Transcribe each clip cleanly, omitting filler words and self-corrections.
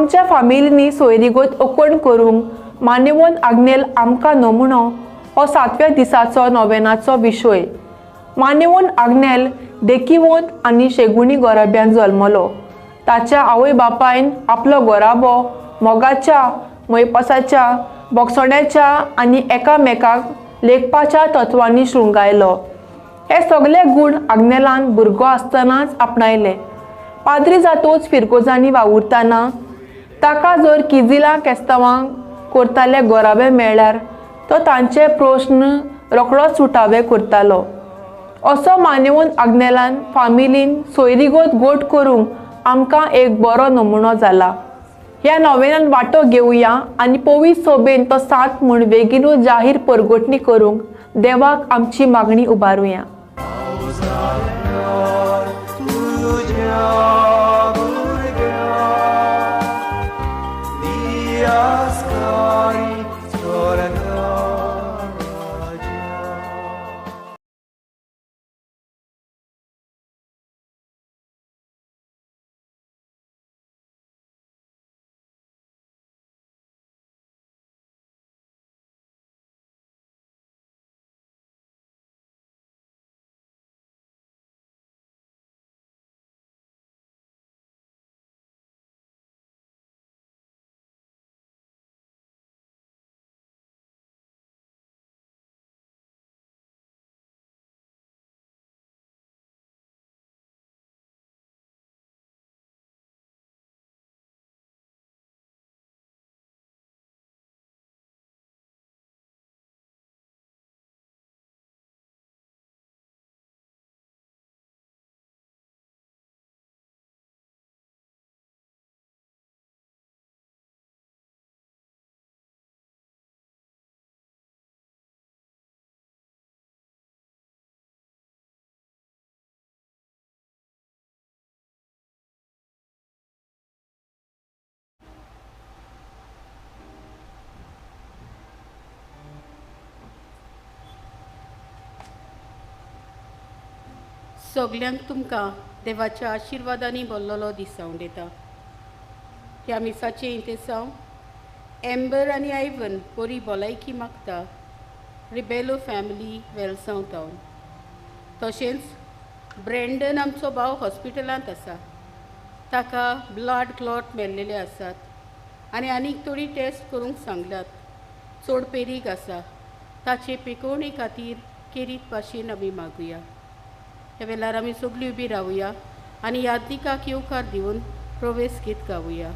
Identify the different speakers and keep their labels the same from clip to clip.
Speaker 1: आमच्या फामिलींनी सोयरीगत ओकण करूंक मानेवंत आग्नेल आमकां नमुनो हो सातव्या दिसाचो नोवेनाचो विशय. मानेवंत आग्नेल देखिवंत आनी शेगुणी गोराब्यान जल्मलो. ताच्या आवय बापायन आपलो गोराबो मोगाच्या, मोयपासाच्या, बोगसोण्याच्या आनी एकामेकाक लेखपाच्या तत्वांनी शृंगायलो. हे सगळे गूण आग्नेलान भुरगो आसतनाच आपणायले. पाद्री जातोच फिरगोजांनी वावुरतना ताका जर किजिलां केस्तांवांक करताले गोराबे मेळ्ळ्यार तो तांचे प्रश्न रोखडोच सुटावे करतालो. असो मानेवंत आग्नेलान फामिलीन सोयरीगत गोट करूंक आमकां एक बरो नमुनो जाला. ह्या नोवेनान वांटो घेवया आनी पवित्र सोबेन तो सात म्हूण बेगीनूच जाहीर परगटणी करूंक देवाक आमची मागणी उबारुया.
Speaker 2: सगल्यांक तुमकां देवाच्या आशिर्वादांनी बोल्लोलो दिसावंक दिता. ह्या मिसाचें इंतेसांव एम्बर आनी आयवन बरी भलायकी मागता रिबेलो फॅमिली वेलसांव टावन. तशेंच ब्रँडन आमचो भाव हॉस्पिटलांत आसा, ताका ब्लड क्लॉट मेळ्ळेले आसात आनी आनीक थोडी टेस्ट करूंक सांगल्यात. चड पेरीक आसा, ताचे पिकोवणे खातीर केरीत भाशेन आमी मागुया. ह्या वेळार आमी सगळीं उबी रावया आनी यादनिकाक येवकार दिवन प्रवेश गीत गावया.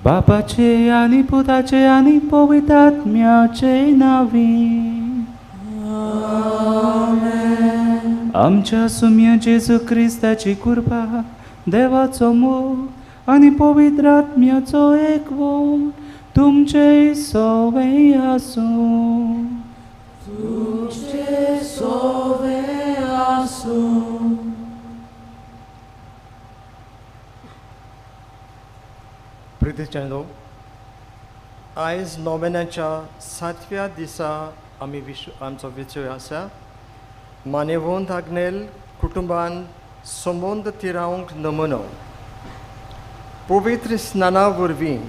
Speaker 3: बापाचे आनी पुताचे आनी पवित्र आत्म्याचे नांवी आमच्या सुम्या जेजू क्रिस्ताची कृपा, देवाचो मोग आनी पवित्र आत्म्याचो एकवट तुमचे सवे आसूं.
Speaker 4: तुमचे सवे आसूं. भुरग्यांनो, आयज नोवेनाच्या सातव्या दिसा आमी आमचो विशय आसा मानेवंत आग्नेल कुटुंबान संबंद तिरावंक नमुनो. पवित्र स्नाना वरवीं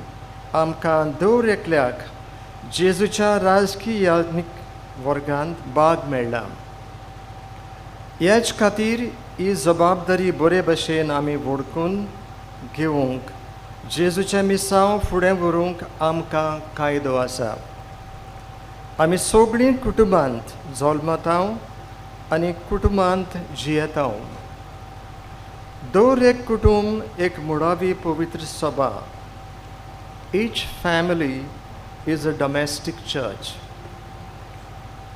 Speaker 4: आमकां दर एकल्याक जेजूच्या राजकीय याज्ञीक वर्गांत भाग मेळ्ळा. ह्याच खातीर ही जबाबदारी बरे भशेन आमी वळखून घेवंक जेजूचें मिसांव फुडें व्हरूंक आमकां कायदो आसा. आमी सगळीं कुटुंबांत जल्मता आनी कुटुंबांत जियेता. दर एक कुटुंब एक मुळावी पवित्र सभा. Each family is a domestic church.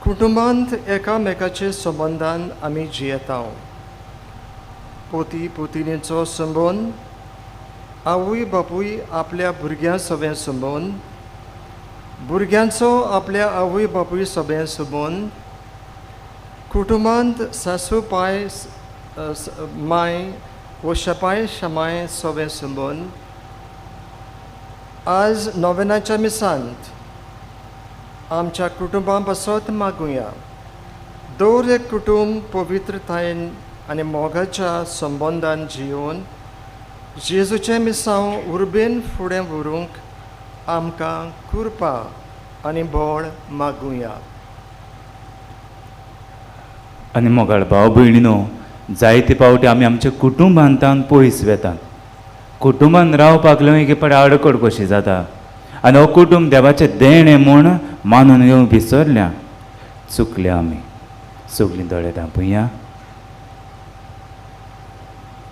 Speaker 4: कुटुंबांत एकामेकाचे संबंदान आमी जियेता. पोती पोतिणीचो संबंद, आवय बापूय आपल्या भुरग्यां सवें संबंद, भुरग्यांचो आपल्या आवय बापूय सवें संबंद, कुटुंबांत सासू पाय माय वो शपाय शमाय सवें संबंद. आज नोवेनाच्या मिसांत आमच्या कुटुंबां पासत मागुया. दर एक कुटुंब पवित्रतायेन आनी मोगाच्या संबंदान जियोवन जेजूचें मिसांव उर्बेन फुडें व्हरूंक आमकां कृपा आनी बळ मागुया.
Speaker 3: आनी मोगाळ भाव भयणीनो, जायते फावटी आमी आमच्या कुटुंबांतान पयस वेतात. कुटुंबान रावपाक लागून एक फावटी आडखळ कशी जाता आनी हो कुटुंब देवाचें देणें म्हूण मानून घेवंक विसरल्या. चुकल्या आमी. सगळीं दोळे धांपुया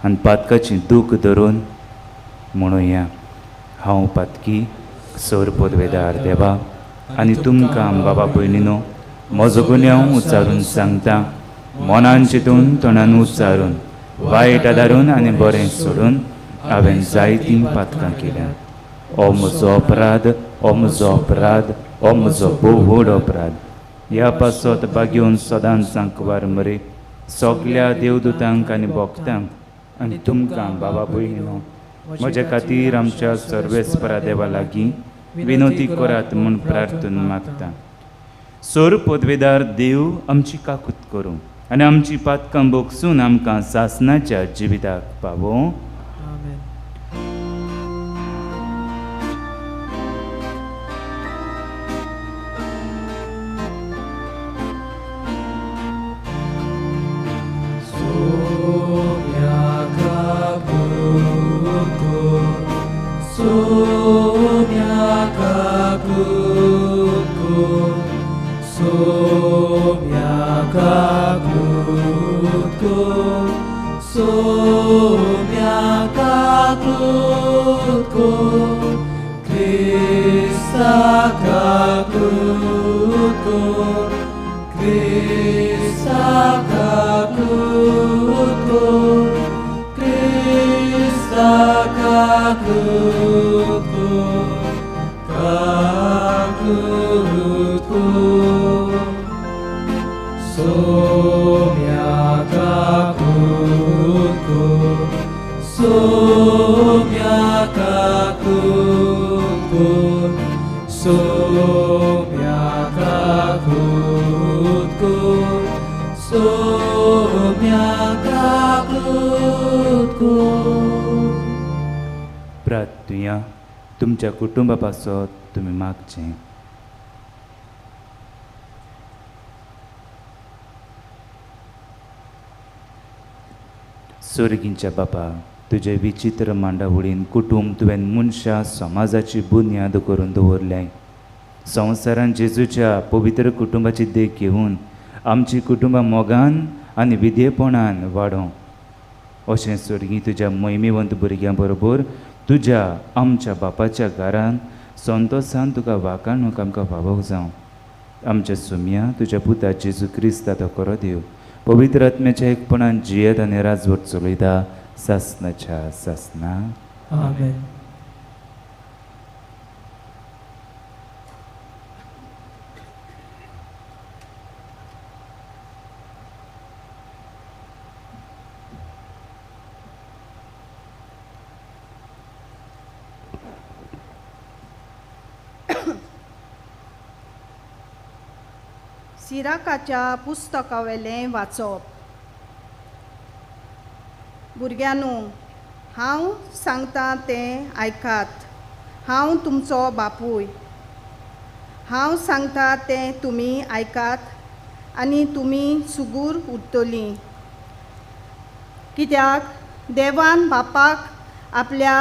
Speaker 3: आनी पातकाची दूख धरून म्हणुया, हांव पातकी सोर पदवेदार देवा आनी तुमकां बाबा भयणीनो म्हजो गुन्यांव उच्चारून सांगता. मनान चिंतून तोंडान उच्चारून वायट आदारून आनी बरें सोडून हांवें जायतीं पातकां केल्यांत. हो म्हजो अपराध, हो म्हजो अपराध, हो म्हजो भोव व्हड अपराध. ह्या पासत बागेवन सदांच सांकवार मरे सगल्या देवदूतांक आनी भक्तांक आनी तुमकां बाबा भयणीनो म्हजे खातीर आमच्या सर्वेस्परा देवा लागीं विनोती करात म्हूण प्रार्थना मागता. सोर पदवेदार देव आमची काकूत करूं आनी आमची पातकां भोगसून आमकां सासनाच्या जिविताक पावोवं. प्रार्थुया. तुमच्या कुटुंबा पासत तुमी मागचें. सोर्गींच्या बापा, तुजे विचित्र मांडावळीन कुटुंब तुवें मनशां समाजाची बुन्याद करून दवरलें. संवसारान जेजूच्या पवित्र कुटुंबाची देख घेवन आमची कुटुंबां मोगान आनी विधेपणान वाडोवं अशें सोर्गी तुज्या मोहिमेवंत भुरग्यां बरोबर तुज्या आमच्या बापाच्या घरान संतोसान तुका वाखाणूंक आमकां फावो जावं. आमच्या सुमया तुज्या पुता जेजू क्रिस्ता तो खरो देव पवित्र आत्म्याच्या एकपणान जियेत आनी राजवट चलयता सासनाच्या सासना.
Speaker 5: आमेन. सिराकाच्या पुस्तकावेलें वाचप. भुरग्यांनो, हांव सांगता तें आयकात. हांव तुमचो बापूय. हांव सांगता तें तुमी आयकात आनी तुमी सुगूर उरतलीं. कित्याक देवान बापाक आपल्या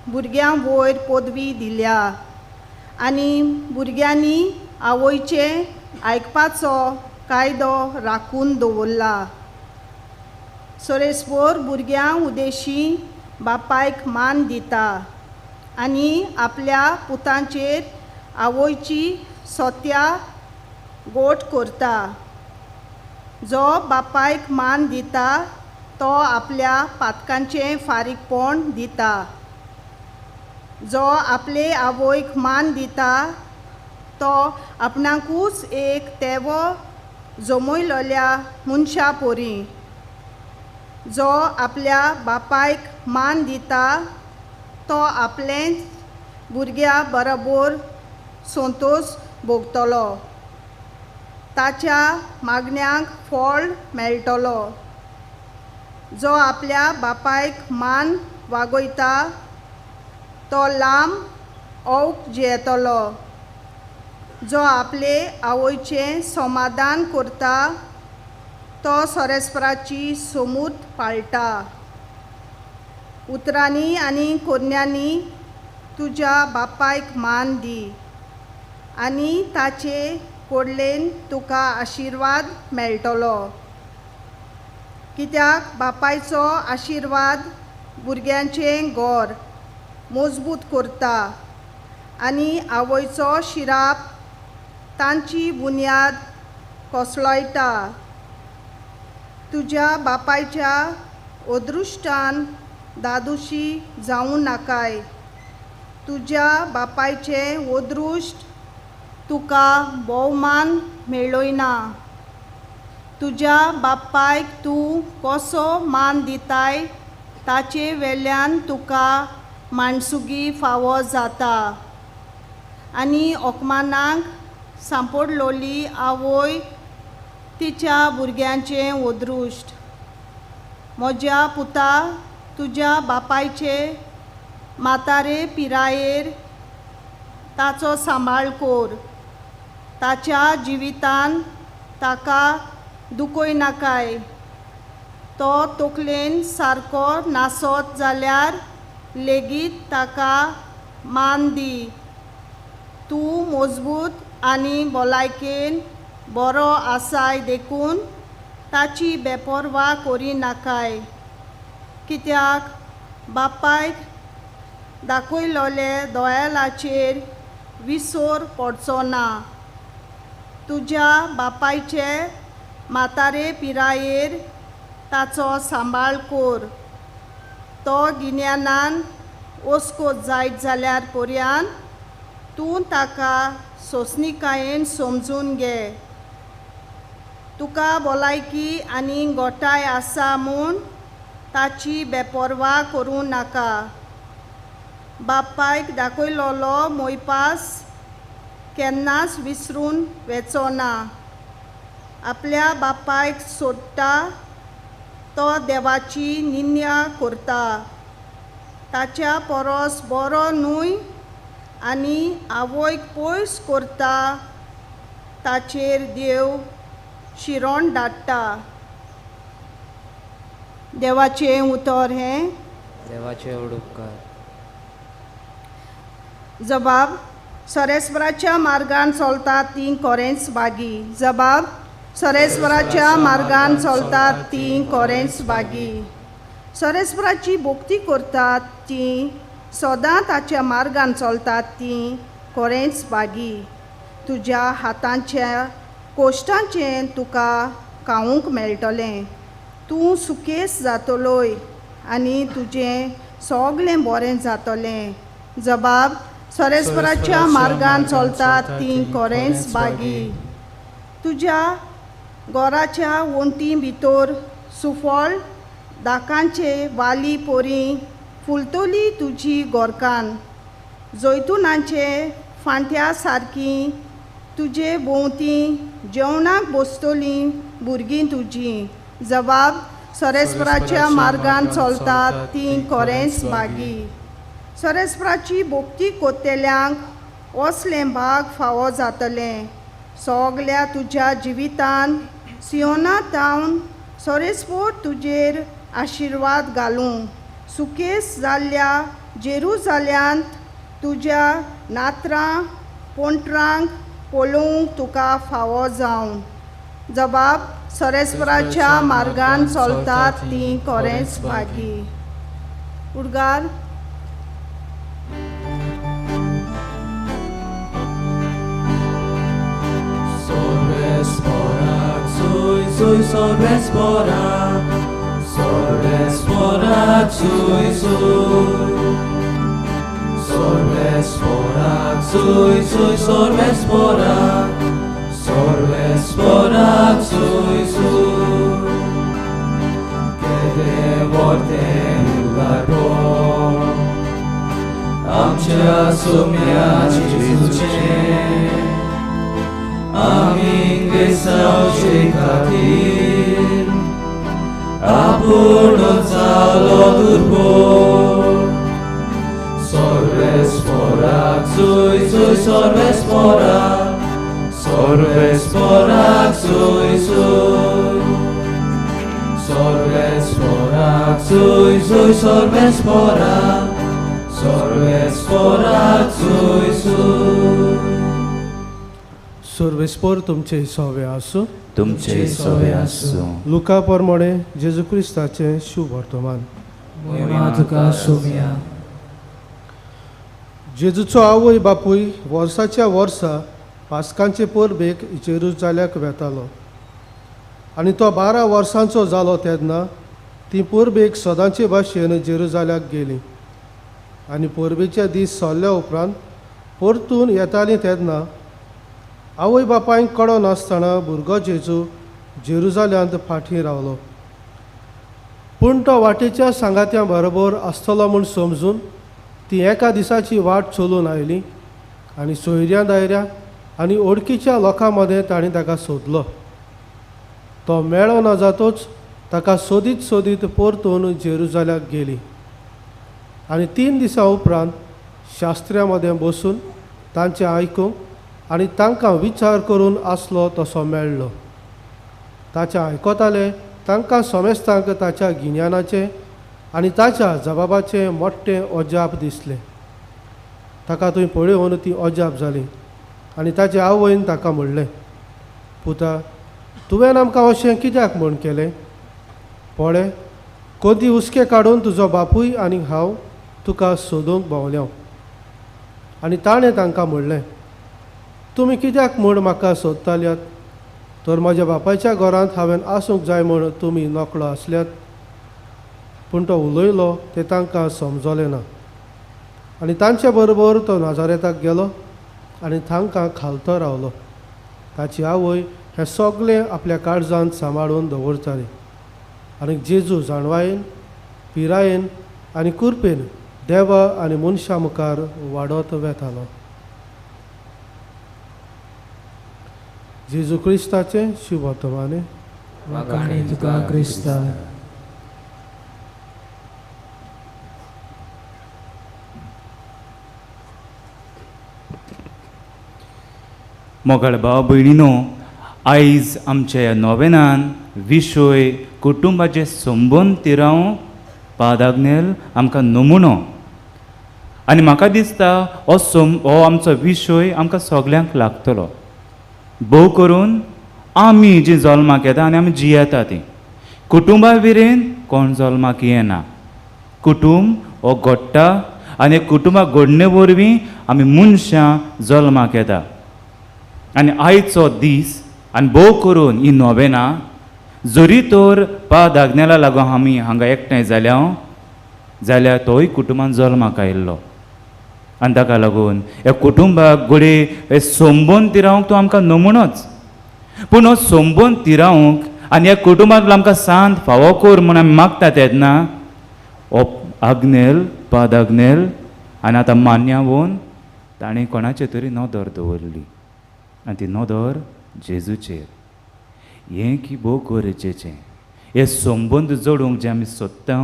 Speaker 5: भुरग्यां वयर पदवी दिल्या आनी भुरग्यांनी आवयचें आयकपाचो कायदो राखून दवरला. सोरेस्पोर भुरग्यां उदेशी बापायक मान दिता आनी आपल्या पुतांचेर आवयची सोत्या गोट करता. जो बापायक मान दिता तो आपल्या पातकांचें फारीकपण दिता. जो आपले आवयक मान दिता तो आपणाकूच एक तेवो जमयलोल्या मनशा पोरी. जो आपल्या बापायक मान दिता तो आपलेंच भुरग्या बरोबर संतोश भोगतलो. ताच्या मागण्यांक फळ मेळटलो. जो आपल्या बापायक मान वागयता तो लांब औक जियेतलो. जो आपले आवयचें समाधान करता तो सोरेस्पराची सोमूत पाळटा. उतरांनी आनी कोरण्यांनी तुज्या बापायक मान दी आनी ताचे कोडलेन तुका आशिर्वाद मेळटलो. कित्याक बापायचो आशिर्वाद भुरग्यांचें गोर मजबूत करता आनी आवयचो शिराप तांची बुन्याद कोसळयता. तुज्या बापायच्या अदृश्टान दादुशी जावं नाकाय. तुज्या बापायचें अदृश्ट तुका भोवमान मेळयना. तुज्या बापायक तूं कसो मान दिताय ताचे वेल्यान तुका माणसुगी फावो जाता. आनी ओकमानाक सांपडलोली आवय तिच्या भुरग्यांचें अदृश्ट. म्हज्या पुता, तुज्या बापायचे म्हातारे पिरायेर ताचो सांबाळ कोर. ताच्या जिवितान ताका दुखय नाकाय. तो तकलेन सारको नासत जाल्यार लेगीत ताका मान दी. तूं मजबूत आनी भलायकेन बरो आसाय देखून ताची बेपर्वा करी नाकाय. कित्याक बापायक दाखयलोले दोयालाचेर विसर पडचो ना. तुज्या बापायचे म्हातारे पिरायेर ताचो सांबाळ कोर. तो गिन्यानान ओस्कोत जायत जाल्यार पर्यान तूं ताका सोंसणीकायेन समजून घे. तुका भलायकी आनी गोठाय आसा म्हूण ताची बेपर्वा करूं नाका. बापायक दाखयलोलो मोयपास केन्नाच विसरून वेचो ना. आपल्या बापायक सोडटा तो देवाची निंदा करता. ताच्या परस बरो न्हय आनी आवयक पयस करता ताचेर देव शिरोण धाडटा. देवाचें उतर हें.
Speaker 6: देवाचें उपकार.
Speaker 5: जबाब सरेस्वराच्या मार्गान चलतात ती कोरेंच बागी. जबाब सरेस्वराच्या मार्गान चलतात ती कोरेंच बागी. सरेस्वराची भक्ती करतात ती सदां ताच्या मार्गान चलतात ती कोरेंच बागी. तुज्या हातांच्या कोश्टांचें तुका खावंक मेळटलें. तूं सुकेस जातलोय आनी तुजें सगळें बरें जातलें. जबाब सरेस्वराच्या मार्गान चलतात ती कोरेंच बागी. तुज्या गोराच्या वण्टी भितर सुफळ दाकांचे वाली पोरी फुलतली तुजी गोरकान. जैतुनाचे फांट्या सारकी तुजे भोंवती जेवणाक बसतलीं भुरगीं तुजीं. जबाब सरेस्पराच्या मार्गान चलतात तीं खरेंच भागी. सरेस्पराची भक्ती कोत्तेल्यांक असलें भाग फावो जातलें. सगल्या तुज्या जिवितान सियोना तावन सरेस्पोर तुजेर आशिर्वाद घालूं. सुकेस जाल्ल्या जेरुजाल्यांत तुज्या नात्रां पोंटरांक पळोवंक तुका फावो जावं. जबाब सरेस्पराच्या मार्गान चलतात तीं खरेंच भागी. उडगार.
Speaker 7: Sorvespora, sui sui. Sorvespora, sui sui. Sorvespora, sorvespora, sui sui. Che volte ugarbo, amcea sumia Gesuce, amin gresau catir, apurno zalo durbo. Sorvespora, sui sui. Sorvespora, sorvespora, sui sui. Sorvespora, sui sui. Sorvespora, sorvespora, sui sui.
Speaker 8: सर्वेस्पोर तुमचे सोवे आसूं.
Speaker 3: तुमचे सोवे आसूं.
Speaker 8: लुका प्रमाणे जेजू क्रिस्ताचें शुभ वर्तमान.
Speaker 7: तुका सोम्या.
Speaker 8: जेजूचो आवय बापूय वर्साच्या वर्सा पास्कांचे परबेक जेरुजाल्याक वेतालो आनी तो 12 वर्सांचो जालो तेन्ना ती परबेक सदांचे भाशेन जेरुजाल्याक गेली. आनी परबेचे दीस सरल्या उपरांत परतून येताली तेन्ना आवय बापायक कळो नासतना भुरगो जेजू जेरुजाल्यांत फाटीं रावलो. पूण तो वाटेच्या सांगात्या बरोबर आसतलो म्हूण समजून ती एका दिसाची वाट चलून आयली आनी सोयऱ्या दायऱ्या आनी ओळखीच्या लोकां मदें ताणें ताका सोदलो. तो मेळो ना जातोच ताका सोदीत सोदीत परतून जेरुजाल्याक गेली. आनी 3 दिसां उपरांत शास्त्र्या मदें बसून तांचें आयकूंक आनी तांकां विचार करून आसलो तसो मेळ्ळो. ताचें आयकताले तांकां समेस्तांक ताच्या गिन्यानाचें आनी ताच्या जबाबाचें मोट्टें अजाप दिसलें. ताका थंय पळोवन ती अजाप जाली आनी ताचे आवयन ताका म्हणलें, पुता तुवें आमकां अशें कित्याक म्हूण केलें? पळय कोदी हुस्के काडून तुजो बापूय आनी हांव तुका सोदूंक भोंवल्या. आनी ताणें तांकां म्हणलें, तुमी कित्याक म्हूण म्हाका सोदताल्यात? तर म्हज्या बापायच्या घरांत हांवें आसूंक जाय म्हूण तुमी नकळो आसल्यात. पूण तो उलयलो तें तांकां समजलें ना. आनी तांचे बरोबर तो नाजारेताक गेलो आनी तांकां खालतो रावलो. ताची आवय हें सगळें आपल्या काळजांत सांबाळून दवरताली. आनी जेजू जाणवायेन, पिरायेन आनी कुरपेन देवा आनी मनशां मुखार वाडत वेतालो. जेजू क्रिस्ताचें शुभ वर्तमान.
Speaker 7: वाखाणी तुका क्रिस्ता.
Speaker 3: मोगाळ भाव भयणीनो, आयज आमच्या ह्या नोवेनान विशय कुटुंबाचे संबंद तिराव पादाग्नेल आमकां नमुनो. आनी म्हाका दिसता हो हो आमचो विशय आमकां सगल्यांक लागतलो. भोव करून आमी जी जल्माक येता आनी आमी जियेता ती कुटुंबा विरेन कोण जल्माक येना. कुटुंब हो घडटा आनी कुटुंबा घडणे वरवीं आमी मनशां जल्माक येता. आनी आयचो दीस आनी भोव करून ही नोवेना जरी तर पा दागनेला लागून आमी हांगा एकठांय जाल्या जाल्यार तोय कुटुंबान जल्माक आयिल्लो. आनी ताका लागून ह्या कुटुंबाक घडये हे संबंद तिरावंक तो आमकां नमुनोच. पूण हो संबंद तिरावंक आनी ह्या कुटुंबांत आमकां सांत फावो कर म्हूण आमी मागता तेन्ना हो आग्नेल पाद आग्नेल आनी आतां मान्यावून ताणें कोणाचे तरी नदर दवरली आनी ती नदर जेजूचेर. हें की भोव गरजेचें, हे संबंद जोडूंक जे आमी सोदता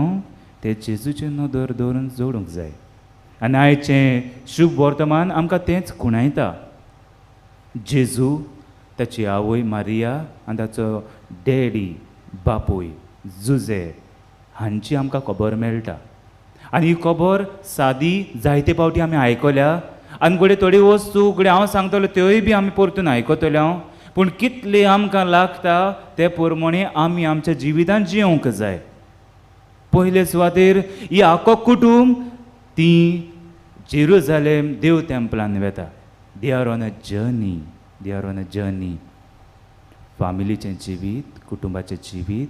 Speaker 3: ते जेजूचे नदर दवरून जोडूंक जाय. आनी आयचें शुभ वर्तमान आमकां तेंच खुणायता. जेजू, ताची आवय मारिया आनी ताचो डॅडी बापूय जुजे हांची आमकां खबर मेळटा. आनी ही खबर सादी जायते फावटी आमी आयकल्या आनी घडये थोड्यो वस्तू घडये हांव सांगतलो त्योय बी आमी परतून आयकतले हांव, पूण कितले आमकां लागता ते प्रमाणे आमी आमच्या जिवितांत जियोंक जाय. पयले सुवातेर ही आख्खो कुटूंब ती जेरुजालेम देव तेंपलान वेता. They are on a journey, they are on a journey. फामिलीचें जिवीत, कुटुंबाचें जिवीत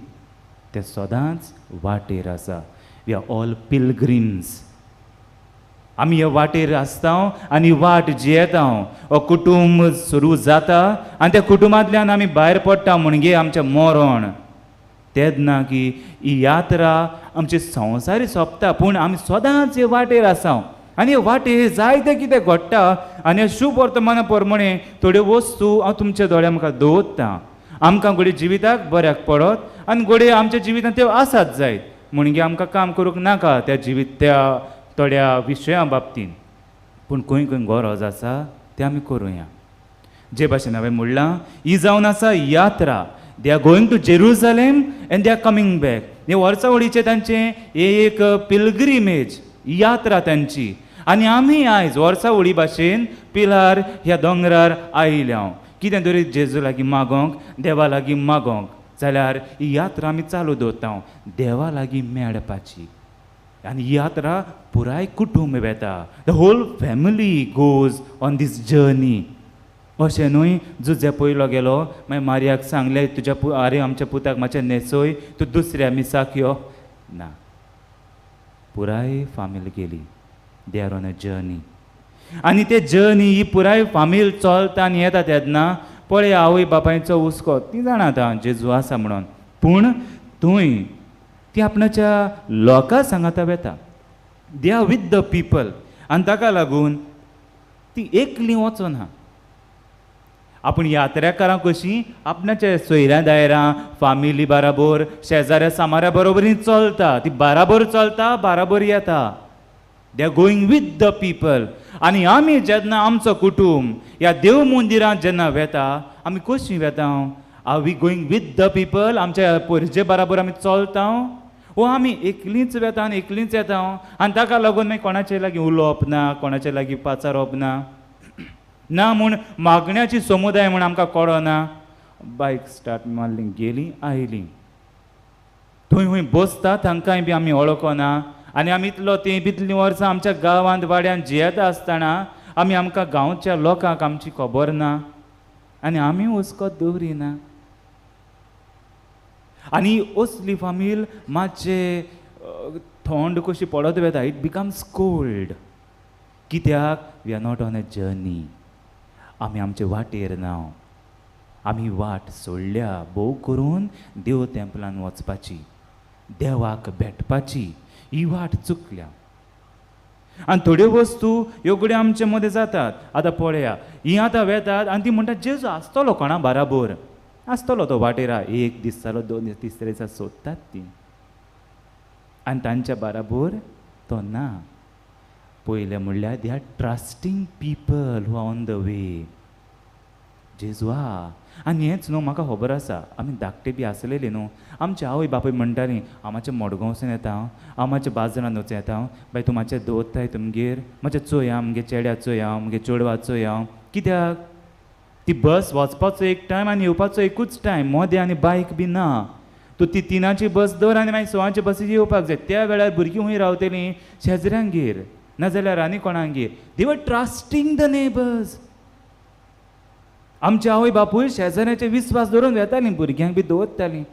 Speaker 3: तें सदांच वाटेर आसा. We are all pilgrims. आमी हे वाटेर आसता आनी वाट जियेता. हो कुटुंब सुरू जाता आनी त्या कुटुंबांतल्यान आमी भायर पडटा म्हणजे आमचें मरण. तेन्ना की ही यात्रा आमची संवसारी सोंपता, पूण आमी सदांच हे वाटेर आसा आनी हे वाटेर जायतें कितें घडटा. आनी शुभ वर्तमाना प्रमाणे थोड्यो वस्तू हांव तुमच्या दोळ्या मुखार दवरतां. आमकां घडये जिविताक बऱ्याक पडत आनी घडये आमच्या जिवितांत त्यो आसात जायत म्हणजे आमकां काम करूंक नाका त्या जिवीत त्या थोड्या विशयां बाबतीन, पूण खंय खंय गरज आसा तें आमी करुया. जे भाशेन हांवें म्हणलां, ही जावन आसा यात्रा. They are going to Jerusalem and they are coming back. हे वर्सावळीचें तांचें हे एक पिलग्रिमेज यात्रा तांची. आनी आमी आयज वर्सावळी भाशेन पिलार ह्या दोंगरार आयल्या हांव कितें तरी जेजू लागीं मागोंक, देवा लागीं मागोंक, जाल्यार ही यात्रा आमी चालू दवरता देवा लागीं मेळपाची. आनी ही यात्रा पुराय कुटूंब वेता. The whole family goes on this journey. अशें न्हय जुजे पयलो गेलो मागीर मारियाक सांगलें तुज्या आरे आमच्या पुताक मातशें न्हेसय, तूं दुसऱ्या मिसाक यो. ना, पुराय फामील गेली. They are on a journey. आनी ते जर्नी ही पुराय फामील चलता आनी येता तेन्ना पळय आवय बापायचो हुस्को, ती जाणा आतां जेजू आसा म्हणून, पूण थंय ती आपणाच्या लोकां सांगाता वेता. They are with the people. आनी ताका लागून ती एकली वचना. आपूण यात्रेकारां कशीं आपणाच्या सोयऱ्यां दायरां फामिली बाराबोर शेजाऱ्या सामाऱ्या बरोबरीन चलता, ती बाराबर चलता, बाराबर येता. They are going with the people. आनी आमी जेन्ना आमचो कुटूंब ह्या देव मंदिरांत जेन्ना वेता आमी कशीं वेता? Are we going with the people? आमच्या परजे बराबर आमी चलता वो आमी एकलींच वेता आनी एकलींच येता? आनी ताका लागून मागीर कोणाचे लागीं उलोवप ना, कोणाचे लागीं पाचारप ना, ना म्हूण मागण्याची समुदाय म्हूण आमकां कळना. बायक स्टार्ट मारली, गेली, आयली, थंय खंय बसता तांकांय बी आमी वळखना. आनी आमी इतलो तीं इतलीं वर्सां आमच्या गांवांत वाड्यांत जियेता आसतना आमी आमकां गांवच्या लोकांक आमची खबर ना आनी आमी हुस्को दवरिना. आनी असली फामील मातशें थंड कशी पडत वेता. It becomes cold. कित्याक? We are not on a journey. आमी आमचे वाटेर ना, आमी वाट सोडल्या भोव करून देव तेंपलान वचपाची, देवाक भेटपाची ही वाट चुकल्या. आनी थोड्यो वस्तू ह्यो घडये आमचे मदें जातात. आतां पळया, हीं आतां वेतात आनी ती म्हणटात जेजू आसतलो कोणा बाराबर आसतलो तो वाटेरा. एक दीस जालो, दोन दीस, तिसरे दिसा सोदतात ती आनी तांच्या बाराबर तो ना. पयलें म्हणल्यार they are trusting people who are on the way. जेजू आहा. आनी हेंच न्हू म्हाका खबर आसा, आमी धाकटे बी आसलेले न्हू, आमचे आवय बापूय म्हणटालीं हांव मातशें मडगांवसून येता, हांव मातशें बाजारान वचून येता, बाय तूं मातशें दवरताय तुमगेर, मातशें चोय आं, म्हगे चेड्या चोय हांव, म्हगे चेडवा चोय हांव. कित्याक? ती बस वचपाचो एक टायम आनी येवपाचो एकूच टायम, मदें आनी बायक बी ना. तूं ती 3ची बस दवर आनी मागीर 6ची बसीर येवपाक जाय. त्या वेळार भुरगीं खंय रावतलीं? शेजऱ्यांगेर नाजाल्यार आनी कोणागेर. They were trusting the neighbours. आमचे आवय बापूय शेजाऱ्याचे विस्वास दवरून वेतालीं, भुरग्यांक बी दवरतालीं.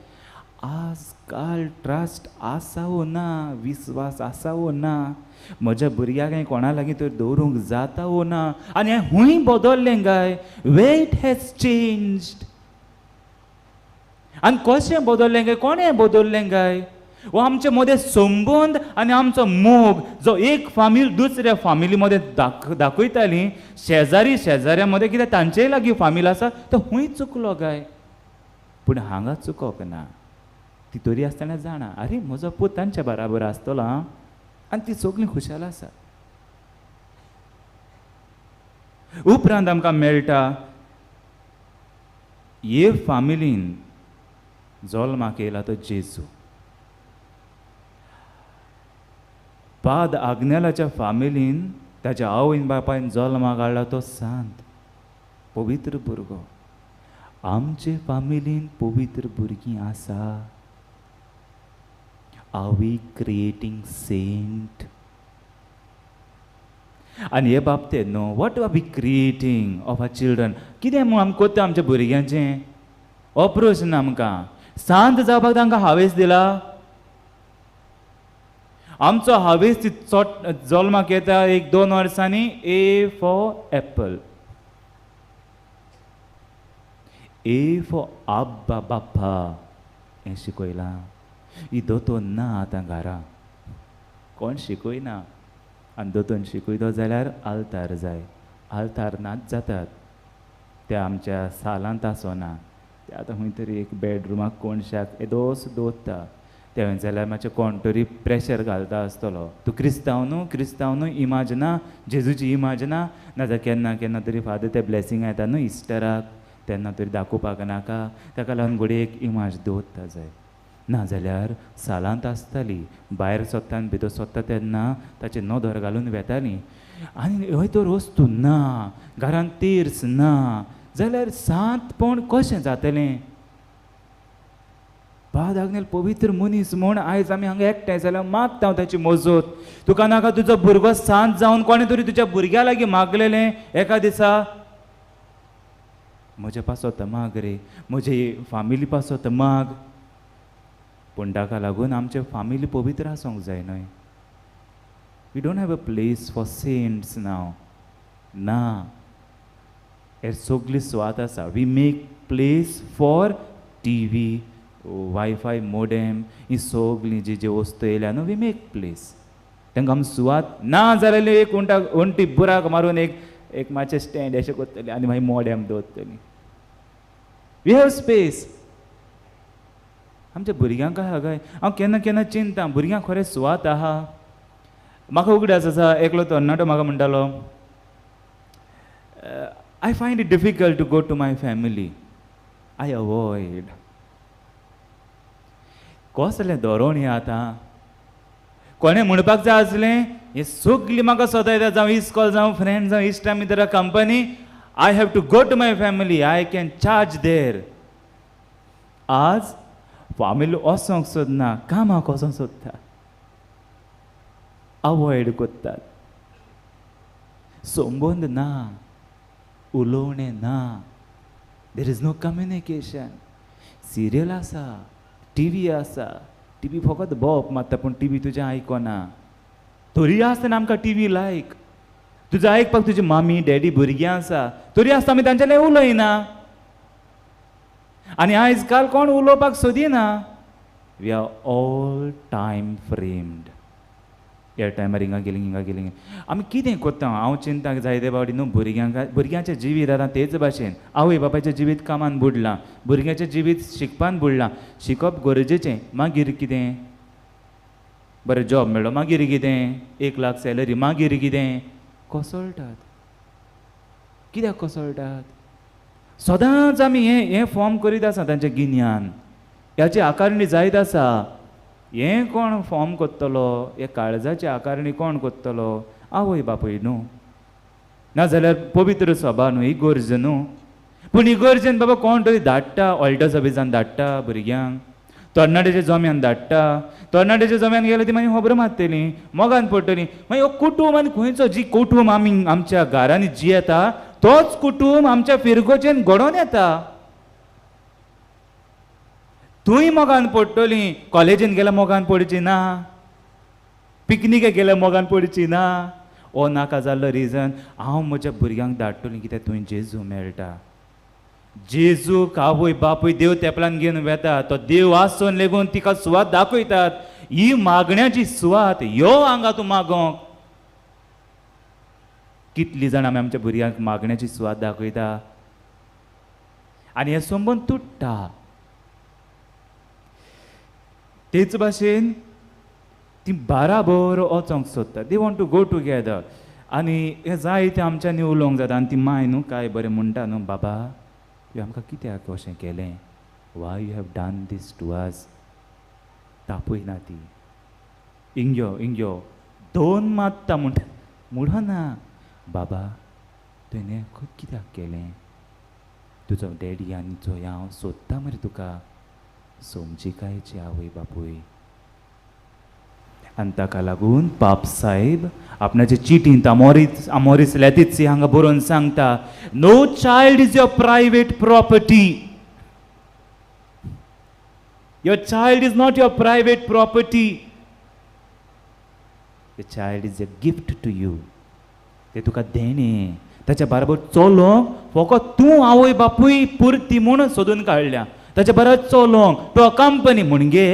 Speaker 3: आज काल ट्रस्ट आसा वो ना, विस्वास आसा वो ना, म्हज्या भुरग्याक हांवें कोणा लागीं तर दवरूंक जाता वो ना. आनी हें खूंय बदल्लें काय? वे it has changed. आनी कशें बदल्लें काय? कोणें बदल्लें काय? वो आमचे मदें संबंद आनी आमचो मोग जो एक फामील दुसऱ्या फामिली मदें दाखयताली, शेजारी शेजाऱ्या मदें कित्याक तांचेय लागीं फामील आसा, तो खूंय चुकलो काय? पूण हांगा चुकोक ना. ती तरी आसतना जाणा, आरे म्हजो पूत तांच्या बराबर आसतलो आं, आनी ती सगळीं खुशाल आसा. उपरांत आमकां मेळटा हे फामिलीन जल्माक येयला तो जेजू. पाद आग्नेलाच्या फामिलीन ताच्या आवयन बापायन जल्माक हाडला तो सांत पवित्र भुरगो. आमचे फामिलीन पवित्र भुरगीं आसा. Are we creating saint? आनी हे बाबतींत न्हू, what are we creating of our children? कितें म्हूण आमी कोत्ता आमच्या भुरग्यांचें? हो प्रस्न आमकां. शांत जावपाक तांकां हावेस दिला? आमचो हावेस ती चोट जल्माक येता 1-2 वर्सांनी. A for apple, A for आब्बा बाप्पा हें शिकयलां. ही दोतोर ना आतां घरा, कोण शिकयना. आनी दोतोन शिकयतो जाल्यार आल्तार जाय, आल्तार नाच जातात त्या आमच्या सालांत आसना. ते आतां खंय तरी एक बेडरुमाक कोणशाक येदोस दवरता. तें जाल्यार मातशें कोण तरी प्रेशर घालता आसतलो, तूं क्रिस्तांव न्हू, क्रिस्तांव न्हू, इमाज ना, जेजूची इमाज ना. नाजाल्यार केन्ना केन्ना तरी फादर ते ब्लेसिंग येता न्हू इस्टराक, तेन्ना तरी दाखोवपाक नाका, ताका लागून घडये एक इमाज दवरता जाय. नाजाल्यार सालांत आसताली, भायर सोदता आनी भितर सोदता तेन्ना ताचे नदर घालून वेताली. आनी हय तर वस्तू ना, घरांत तेर्स ना, जाल्यार सांतपण कशें जातलें? पाद आग्नेल पवित्र मनीस म्हूण आयज आमी हांगा एकठांय जाल्यार मागता हांव ताची मजत. तुका नाका तुजो भुरगो सांत जावन कोणें तरी तुज्या भुरग्या लागीं मागलेलें एका दिसा, म्हजे पासत माग रे, म्हजे फामिली पासत माग. पूण ताका लागून आमचे फामिली पवित्र आसूंक जाय न्हय. We don't have a place for saints now. ना, हे सगली सुवात आसा. We make place for T V, wifi modem, ही सगळीं जी जी वस्तू येयल्या न्हू, we make place. तांकां आमी सुवात ना जाल्यार एक वण्टी बुराक मारून एक एक मातशें स्टँड अशें करतली आनी मागीर मोडेम दवरतली. We have space. आमच्या भुरग्यांक आहा काय? हांव केन्ना केन्ना चिंता, भुरग्यांक खरें सुवात आहा? म्हाका उगडास आसा, एकलो तरणाटो म्हाका म्हणटालो, I find it difficult to go to my family, I avoid. कसलें धोरण हें आतां? कोणें म्हणपाक जाय आसलें हें सगळीं म्हाका सोदयता, जावं इस्कॉल, जावं फ्रेंड, जावं इश्टा मित्रा company, I have to go to my family, I can charge there. आज फामिली वचोंक सोदना, कामाक वचोंक सोदता, अवॉयड करतात. संबंद ना, उलोवणें ना, there is no communication. Serial आसा, टी व्ही आसा, टी व्ही फकत बोप मारता, पूण टी व्ही तुजें आयकना. तरी आसतना आमकां टी व्ही लायक, तुजो आयकपाक तुजी मामी डॅडी भुरगीं आसा, तरी आसतना आमी तांच्या लागीं उलयना. आनी आयज काल कोण उलोवपाक सोदिना. We are all time framed. ह्या टायमार हिंगा गेली, हिंगा गेली. आमी कितें करता? हांव चिंता जायते फावटी न्हू, भुरग्यांक, भुरग्यांचें जिवीत आतां तेच भाशेन, आवय बापायचें जिवीत कामान बुडलां, भुरग्यांचें जिवीत शिकपान बुडलां. शिकप गरजेचें, मागीर कितें? बरें जॉब मेळ्ळो, मागीर कितें? 1 लाख सॅलरी, मागीर कितें? कोसळटात. कित्याक कोसळटात? सदांच आमी हें हें फॉर्म करीत आसा तांचें गिन्यान, ह्याची आकारणी जायत आसा. हें कोण फॉर्म करतलो? हे काळजाची आकारणी कोण करतलो? आवय बापूय न्हू, नाजाल्यार पवित्र सभा न्हू, इगर्ज न्हू. पूण इगर्जेन बाबा कोण तरी धाडटा, ऑल्टो सभेसान धाडटा भुरग्यांक, तरणाट्याच्या जम्यान धाडटा. तरणाट्याच्या जम्यान गेल्यार ती मागीर खबरो मारतली, मोगान पडटली. मागीर हो कुटूंब आनी खंयचो, जी कुटूंब आमी आमच्या घरांनी जियेता तोच कुटूंब आमच्या फिरगोचेन घडोवन येता. थंय मोगान पडटली, कॉलेजीन गेल्यार मोगान पडची ना, पिकनिकेक गेल्यार मोगान पडची ना. हो नाका जाल्लो रिजन. हांव म्हज्या भुरग्यांक धाडटलीं कित्याक थंय जेजू मेळटा. जेजूक आवय बापूय देव तेपलान घेवन वेता, तो देव आसून लेगून तिका सुवात दाखयतात. ही मागण्याची सुवात यो हांगा तूं मागोंक. कितली जाणां आमी आमच्या भुरग्यांक मागण्याची सुवात दाखयता आनी हे संबंद तुट्टा. तेच भाशेन ती बाराबर वचोंक सोदता, they want to go together. आनी हें जाय तें आमच्यांनी उलोवंक जाता. आनी ती माय न्हू काय बरें म्हणटा न्हू, बाबा तुवें आमकां कित्याक अशें केलें, why you have done this to us. तापयना ती, इंग्यो इंग्यो दोन मात्ता म्हणटा, म्हणना बाबा तुवें हें कित्याक केलें, तुजो डॅडी आनी चोय हांव सोदता मरे तुका. समजिकायेची आवय बापूय. आनी ताका लागून पाप साहेब आपणाचे चिटींत आमोरीस लेतित्सी हांगा बरोवन सांगता, no child is your private property. Your child is not your private property. The child is a gift to you. ते तुका देणें, ताच्या बरोबर चलोवंक फकत तूं आवय बापूय पुरती म्हूण सोदून काडल्या. ताच्या बरोबर चलोवंक तो कंपनी म्हणजे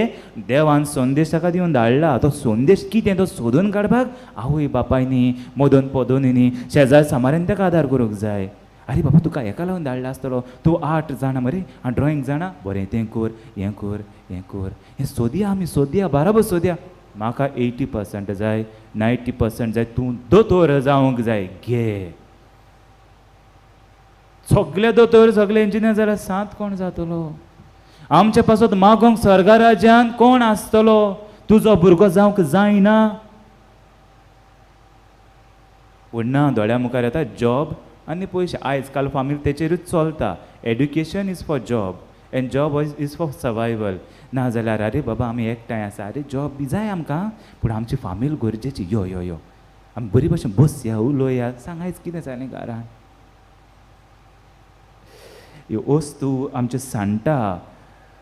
Speaker 3: देवान संदेश ताका दिवन धाडला, तो संदेश कितें तो सोदून काडपाक आवय बापायनी मदन पदोनीनी शेजार सामाऱ्यान ताका आदार करूंक जाय. आरे बाबा तुका हेका लागून धाडला आसतलो, तूं आर्ट जाणा मरे, आनी ड्रॉइंग जाणा, बरें तें कर, हें कर, हें कर, हें सोदया आमी, सोदया बराबर सोदया. म्हाका 80% जाय, 90% जाय, तूं दोतोर जावंक जाय. घे सगळे दोतोर सगळे इंजिनियर जाल्यार सात कोण जातलो? आमचे पासत मागोंक स्वर्गा राज्यान कोण आसतलो? तुजो भुरगो जावंक जायना. पूण ना, दोळ्या मुखार येता जॉब आनी पयशे. आयज काल फामील तेचेरूच चलता. Education is for job and job is for survival. ना जाल्यार अरे बाबा आमी एकठांय आसा, अरे जॉब बी जाय आमकां, पूण आमची फामील गरजेची. यो यो यो आमी बरी भशेन बसया, उलोवया, सांग आयज कितें जालें घरान. ह्यो वस्तू आमच्यो सांडटा.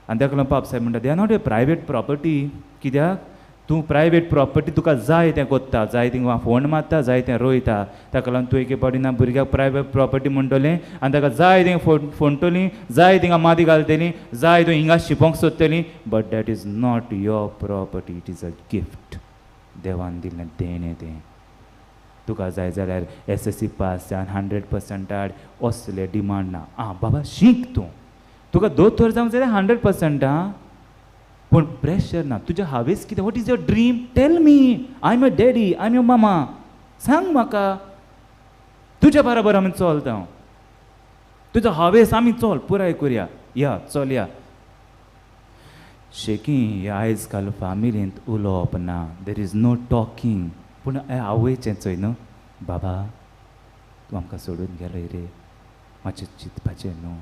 Speaker 3: आनी ताका लागून पाप साहेब म्हणटा, they are not a private property. कित्याक तूं प्रायवेट प्रॉपर्टी तुका जाय तें कोत्ता, जाय थिंगा फोण मारता, जाय तें रोयता. ताका लागून तूं एके फावटी ना भुरग्याक प्रायवेट प्रॉपर्टी म्हणटलें आनी ताका जाय थिंगा फोंडटली, जाय थिंगा माती घालतली, जाय तूं हिंगा शिपोंक सोदतली. But that is not your property, it is a gift. देवान दिल्लें देणें तें. तुका जाय जाल्यार SSC पास जावन 100% हाड, असले डिमांड ना. आं बाबा शीक तूं, तुका दोतोर जावंक जाय 100% आं, पूण प्रेशर ना. तुज्या हावेस कितें, what is your dream, tell me. I am your daddy, I am your mama, सांग म्हाका. तुज्या बराबर आमी चलता, तुजो हावेस आमी चल पुराय करुया, या चल या. शेकी आयज काल फामिलींत उलोवप ना, there is no talking. पूण आवयचें चोय न्हू, बाबा तूं आमकां सोडून गेलोय रे, मातशें चिंतपाचें न्हू.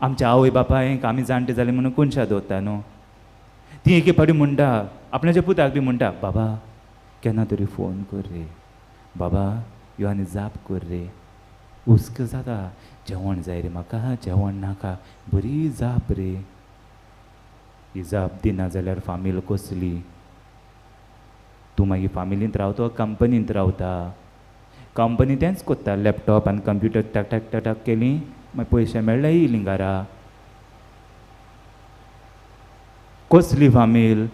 Speaker 3: आमच्या आवय बापायक आमी जाणटे जाले म्हणून कोनशा दवरता न्हू. ती एके फावटी म्हणटा आपणाच्या पुताक बी म्हणटा, बाबा केन्ना तरी फोन कर रे, बाबा यो आनी जाप कर रे, हुस्को जाता, जेवण जाय रे म्हाका, जेवण नाका, बरी जाप रे. ही जाप दिना जाल्यार फामील कसली? तूं मागीर फामिलींत रावता, कंपनींत रावता. कंपनी तेंच कोत्ता, लॅपटॉप आनी कंप्युटर टक टक टक टक केली, मागीर पयशे मेळ्ळे येयली घरा. कसली फामील?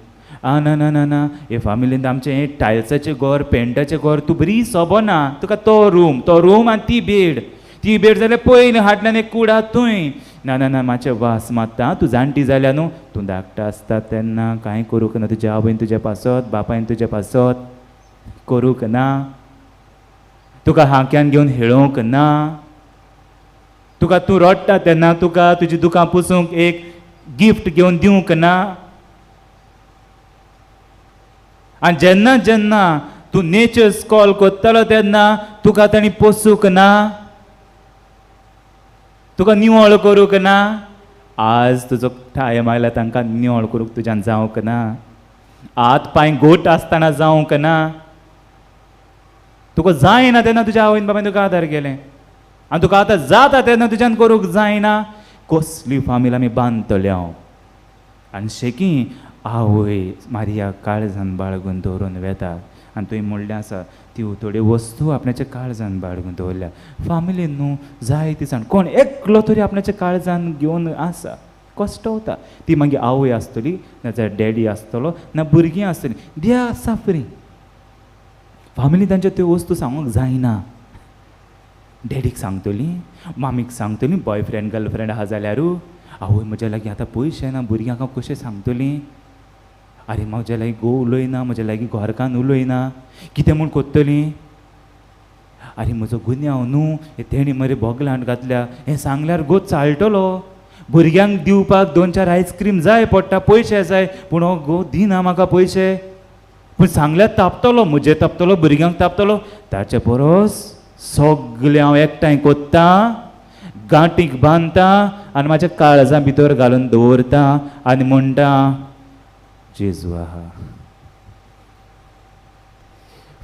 Speaker 3: आं ना ना ना ना, हे फामिलींत आमचें हें टायल्साचें घर, पेंटाचें घर, तूं बरी सोबना, तुका तो रूम, तो रूम आनी ती बेड, ती बेड जाल्यार पयलीं हाडल्यान एक कूड आहा थंय. ना ना ना मातशें वास मारता, तूं जाणटी जाल्या न्हू, तूं धाकटा आसता तेन्ना कांय करूंक ना, तुज्या आवयन तुज्या पासत, बापायन तुज्या पासत करूंक ना, तुका हाक्यान घेवन हेळोवंक ना, तुका तूं रडटा तेन्ना तुका तुजी दुकां पुसूंक एक गिफ्ट घेवन दिवंक ना. आनी जेन्ना जेन्ना तूं नेचर्स कॉल करतलो तेन्ना तुका तांणी पोसूंक ना, तुका निवळ करूंक ना. आज तुजो टायम आयला तांकां निवळ करूंक तुज्यान जावंक ना, हात पांय घोट आसतना जावंक ना, तुका जायना तेन्ना तुज्या आवयन बापायन तुका आदार केलें, आनी तुका आतां जाता तेन्ना तुज्यान करूंक जायना. कसली फामील आमी बांदतले हांव? आनी शेकी आवय मारिया काळजान बाळगून दवरून वेता. आनी तुवें म्हणलें आसा ती थोड्यो वस्तू आपणाच्या काळजान बाळगून दवरल्या. फामिलीन न्हू जाय ती जाण कोण एकलो तरी आपणाच्या काळजान घेवन आसा, कश्टवता. ती मागीर आवय आसतली, नाजाल्यार डॅडी आसतलो, ना भुरगीं आसतलीं. They are suffering. फामिली तांच्यो त्यो वस्तू सांगूंक जायना. डॅडीक सांगतली, मामीक सांगतली, बॉयफ्रेंड गर्लफ्रेंड आहा जाल्यारू, आवय म्हज्या लागीं आतां पयशे ना, भुरग्यांक हांव कशें सांगतली? आरे म्हज्या लागीं घोव उलयना, म्हज्या लागीं घरकान्न उलयना, कितें म्हूण कोत्तली? आरे म्हजो गुन्यांव न्हू, तेणी मरे बोगलांत घातल्या, हें सांगल्यार गोत चाळटलो. भुरग्यांक दिवपाक 2-4 आयस्क्रीम जाय पडटा, पयशे जाय, पूण हो घोव दिना म्हाका पयशे. पूण सांगल्यार तापतलो, म्हजेर तापतलो, भुरग्यांक तापतलो. ताचे परस सगळें हांव एकठांय कोत्तां, गांठीक बांदता आनी म्हाज्या काळजां भितर घालून दवरता आनी म्हणटा, जेजू आहा.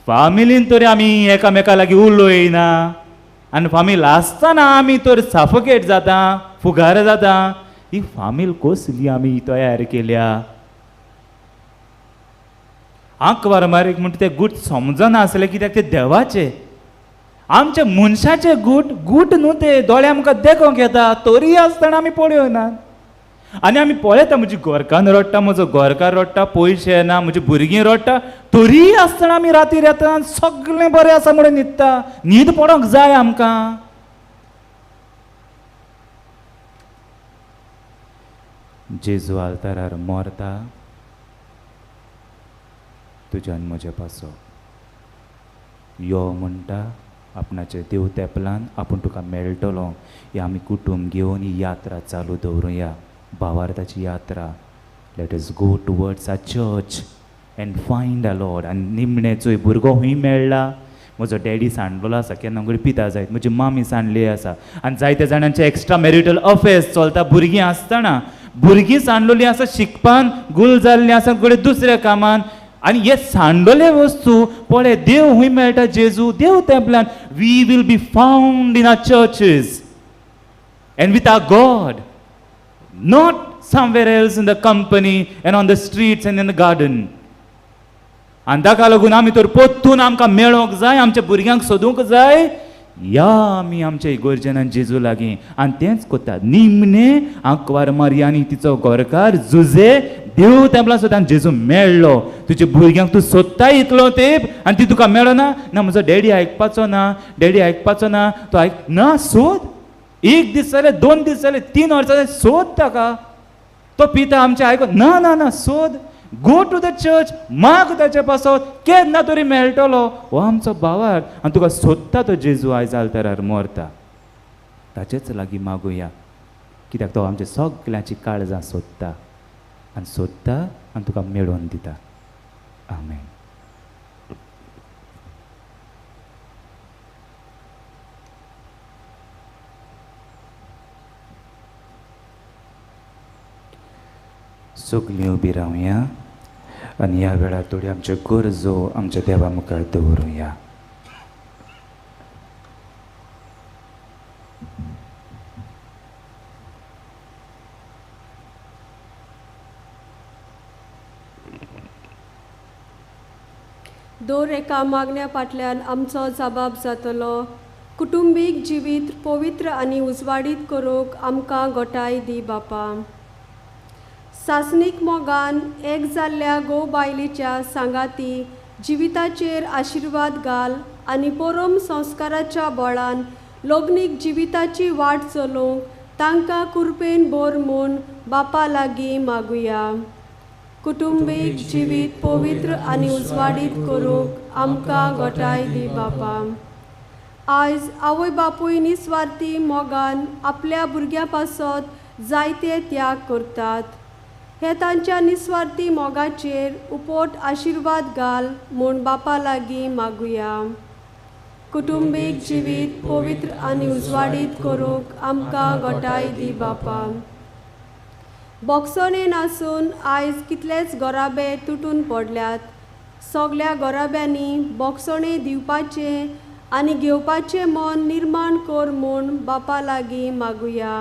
Speaker 3: फामिलीन तरी आमी एकामेका लागीं उलयना आनी फामील आसतना आमी तर सफोकेट जाता, फुगार जाता. ही फामील कसली आमी तयार केल्या? आंकवार मारीक म्हणटा ते गूट समजनासले, कित्याक ते देवाचे, आमच्या मनशाचे गूट गूट न्हू ते, दोळे आमकां देखोंक येता तरी आसतना आमी पळयना. आनी आमी पळयता, म्हजी घरकान्न रडटा, म्हजो घरकार रडटा, पयशे ना, म्हजी भुरगीं रडटा, तरी आसतना आमी रातीर येता सगळें बरें आसा म्हणून न्हिदता. न्हीद पडोंक जाय आमकां. जेजू आल्तारार मरता तुज्यान म्हजे पासो. यो म्हणटा आपणाचे देव तेपलान आपूण तुका मेळटलो. हे आमी कुटूंब घेवन ही यात्रा चालू दवरुया, भावार्थाची यात्रा. Let us go towards a church and find a Lord. आनी निमणे चोय भुरगो हुंय मेळ्ळा? म्हजो डॅडी सांडलेलो आसा, केन्ना कडेन पिता जायत, म्हजी मामी सांडली आसा. आनी जायते जाणांचे एक्स्ट्रा मॅरिटल अफेर्स चलता भुरगीं आसतना. भुरगीं सांडलेलीं आसा, शिकपान गुल जाल्लीं आसा, कडेन दुसऱ्या कामान. आनी हे सांडलेले वस्तू पळय, देव हुंय मेळटा? जेजू देव तेंपल्यान. We will be found in our churches and with our God, not somewhere else in the company and on the streets and in the garden. आनी ताका लागून आमी तर पोत्तून आमकां मेळोंक जाय, आमच्या भुरग्यांक सोदूंक जाय. या आमी आमच्या इगोर्जनान जेजू लागीं आनी तेंच कोत्ता. निमणे आंकवार मारिया आनी तिचो घरकार जुजे देव तेंपला सोद आनी जेजू मेळ्ळो. तुज्या भुरग्यांक तूं सोदता इतलो तेंप आनी ती तुका मेळना. ना म्हजो डॅडी आयकपाचो ना, डॅडी आयकपाचो ना, तो आयक ना, सोद. 1 दीस जाले, 2 दीस जाले, 3 वर्सां जाले, सोद ताका. तो पिता आमचें आयको ना, ना ना, सोद. गो टू the church, माग ताचे पासत, केन्ना तरी मेळटलो. हो आमचो भावार्थ आनी तुका सोदता तो जेजू आयज आल्तारार मरता. ताचेच लागीं मागुया, कित्याक तो आमच्या सगल्यांची काळजां सोदता आनी सोदता आनी तुका मेळोवन दिता. आमेन. सगलीं उबी रावया आनी ह्या वेळार थोड्यो आमच्यो गरजो आमच्या देवा मुखार दवरुया.
Speaker 9: दर एका मागण्या फाटल्यान आमचो जबाब जातलो. कुटुंबीक जिवीत पवित्र आनी उजवाडीत करूंक आमकां गोटाय दी बापा. सासणीक मोगान एक जाल्ल्या घोव बायलेच्या सांगाती जिविताचेर आशिर्वाद घाल आनी परम संस्काराच्या बळान लग्नीक जिविताची वाट चलोवंक तांकां कुरपेन भर म्हूण बापा लागीं मागुया. कुटुंबीक जिवीत पवित्र आनी उजवाडीत करूंक आमकां गोटाय दी बापा. आयज आवय बापूय निस्वार्थी मोगान आपल्या भुरग्यां पासत जायते त्याग करतात. हे तांच्या निस्वार्थी मोगाचेर उपोट आशिर्वाद घाल म्हूण बापा लागीं मागुया. कुटुंबीक जिवीत पवित्र आनी उजवाडीत करूंक आमकां गोटाय दी बापा. बोगसणेन आसून आयज कितलेच गोराबे तुटून पडल्यात. सगल्या गोराब्यांनी बोगसणें दिवपाचें आनी घेवपाचें मन निर्माण कर म्हूण बापा लागीं मागुया.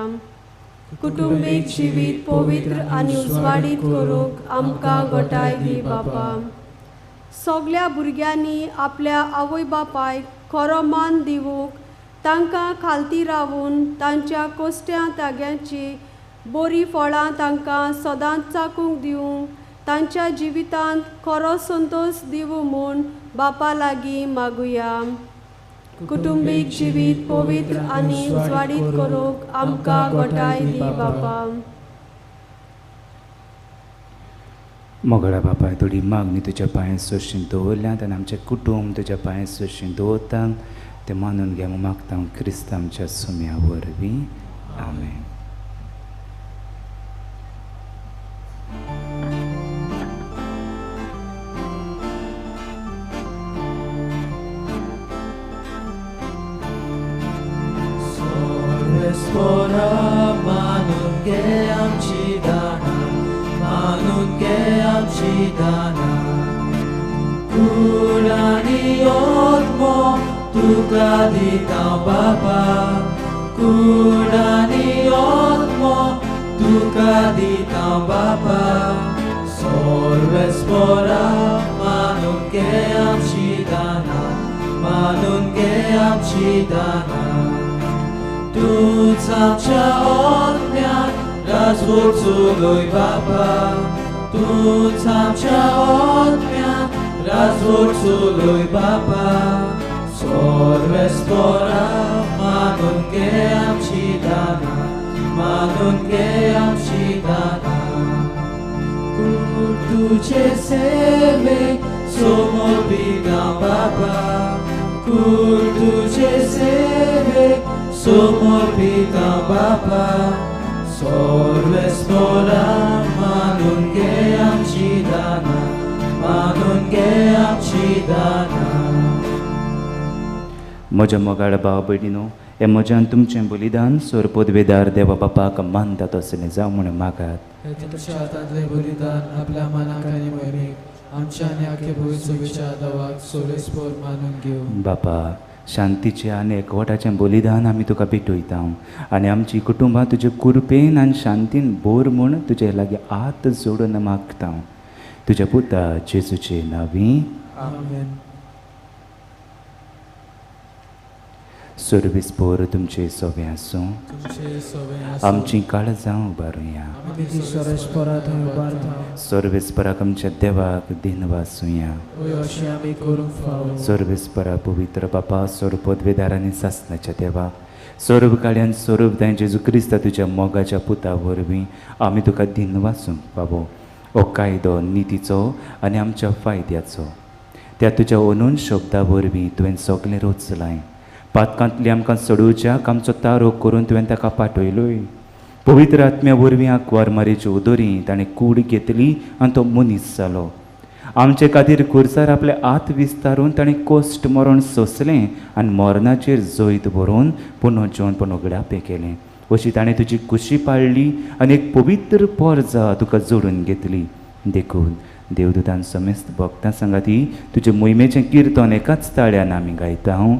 Speaker 9: कुटुंबीक जिवीत पवित्र आनी उजवाडीत करूंक आमकां गोटाय दी बापा. सगल्या भुरग्यांनी आपल्या आवय बापायक खरो मान दिवंक तांकां खालती रावून तांच्या कोश्ट्या ताग्यांची बरीं फळां तांकां सदांच चाकूंक दिवंक तांच्या जिवितांत खरो संतोश दिवूं म्हूण बापा लागीं मागुया. कुटुंबीक जिवीत पवित्र आनी उजवाडीत करूंक आमकां गोठाय दी बापा.
Speaker 3: मोगळा बापाय, थोडी मागणी तुज्या पांय सोशीन दवरल्यात आनी आमचें कुटुंब तुज्या पांय सोशीन दवरता तें मानून घे म्हूण मागता क्रिस्त आमच्या सुम्या वरवीं. आमेन.
Speaker 7: तुका दिता बापा, कूड आनी आत्मो तुका दिता बापा. सर्वेस्परा मानून घे आमची दानां, मानून घे आमची दानां. तूंच आमच्या आत्म्यान राजवट चलय बापा, तूंच आमच्या आत्म्यान राजवट चलय बापा. सर्वेस्परा मानून घे आमची दानां, मानून घे आमची दानां. कूड तुजे सेवेक समर्पिता बापा, कूड तुजे सेवेक समर्पिता बापा. सर्वेस्परा मानून घे आमची दानां, मानून घे आमची दानां.
Speaker 3: म्हज्या मोगाळ भाव भयणीनो, हें म्हज्यान तुमचें बलिदान सोरपोदवेदार देवा बापाक मानता तसलें जावं म्हूण मागात.
Speaker 7: हें तुमच्या हातांतलें बलिदान आपल्या मनाक आनी मोहिमेक आमच्या आनी आख्खे भुंयसभेच्या देवाक सोरेस्पोर मानून घेवं.
Speaker 3: बापा, शांतीचें आनी एकवटाचें बलिदान आमी तुका भेटयता आनी आमची कुटुंबां तुजे कृपेन आनी शांतीन भर म्हूण तुजे लागीं हात जोडून मागता. तुज्या पुता जेजूचे नांवी.
Speaker 7: आमेन.
Speaker 3: सर्वेस्पोर तुमचे सोबें आसूं. आमची काळजां उबारुया. सर्वेस्पराक आमच्या देवाक दिनवासुया. सर्वेस्परा पवित्र बापा, सर्वपदवेदार आनी सासणाच्या देवा, सर्व काळ्यान सर्व दाय जेजू क्रिस्ता तुज्या मोगाच्या पुता वरवीं आमी तुका दिनवासूंक फावो. हो कायदो नितीचो आनी आमच्या फायद्याचो. त्या तुज्या अनून शब्दा वरवीं तुवें सगळें रचलाय. पातकांतली आमकां सोडोवच्याक आमचो तारो करून तुवें ताका पाठयलोय. पवित्र आत्म्या वरवीं आंकवार मारेच्यो उदरी ताणें कूड घेतली आनी तो मनीस जालो. आमचे खातीर खुर्सार आपले हात विस्तारून ताणें कश्ट मरण सोंसलें आनी मरणाचेर जैत बरोवन पुनर्जीवन पुनर्घडापें केलें. अशी ताणें तुजी खुशी पाळ्ळी आनी एक पवित्र पोरजा तुका जोडून घेतली. देखून देवदूतान समेस्त भक्तां सांगाती तुजे मोहिमेचें किर्तन एकाच ताळ्यान आमी गायता. हांव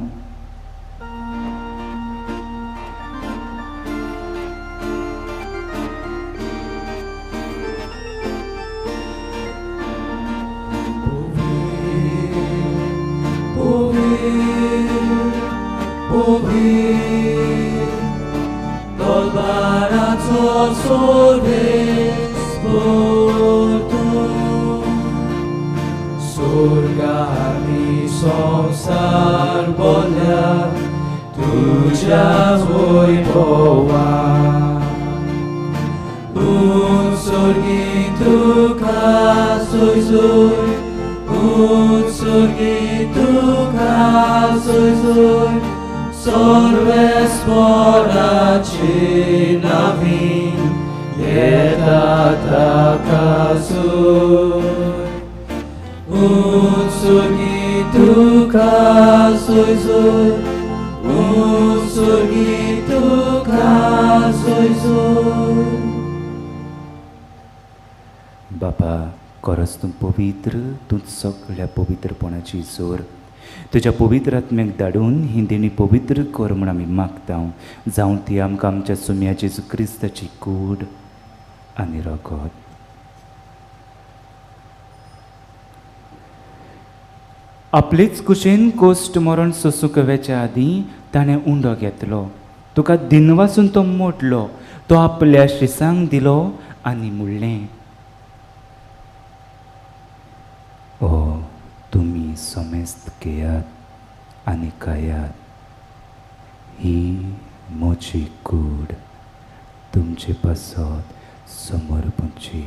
Speaker 3: बापा, खरोच तूं पवित्र, तूं सगळ्या पवित्रपणाची जोर. तुज्या पवित्र आत्म्याक धाडून ही देणी पवित्र कर म्हूण आमी मागता. जावं ती आमकां आमच्या सुम्या जेजू क्रिस्ताची कूड आनी रगत. आपलेच कुशेन कोश्ट मरण सोसूंक वेच्या आदीं ताणें उंडो घेतलो. तुका दिनवासून तो मोडलो. तो आपल्या शिसांक दिलो आनी म्हणलें, ओ तुमी समेस्त घेयात आनी खायात, ही म्हजी कूड तुमचे पासत समर्पणची.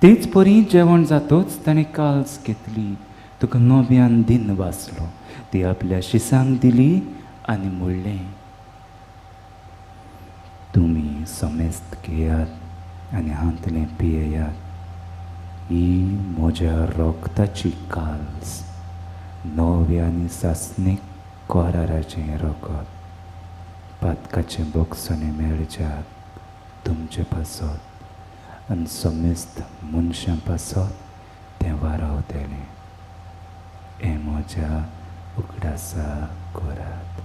Speaker 3: तेच परी जेवण जातोच ताणें काल्स घेतली, तुका नव्यान दिन वाचलो, ती आपल्या शिसांक दिली आनी म्हणलें, तुमी समेस्त घेयात आनी हांतलें पियेयात, ही म्हज्या रोगताची काल्स, नव्या आनी सासणीक कराराचें रगत, पातकाचें बोगसणें मेळच्याक तुमचे पासत आनी समेस्त मनशां पासत तें वारावतलें. हें म्हज्या उगडासा करात.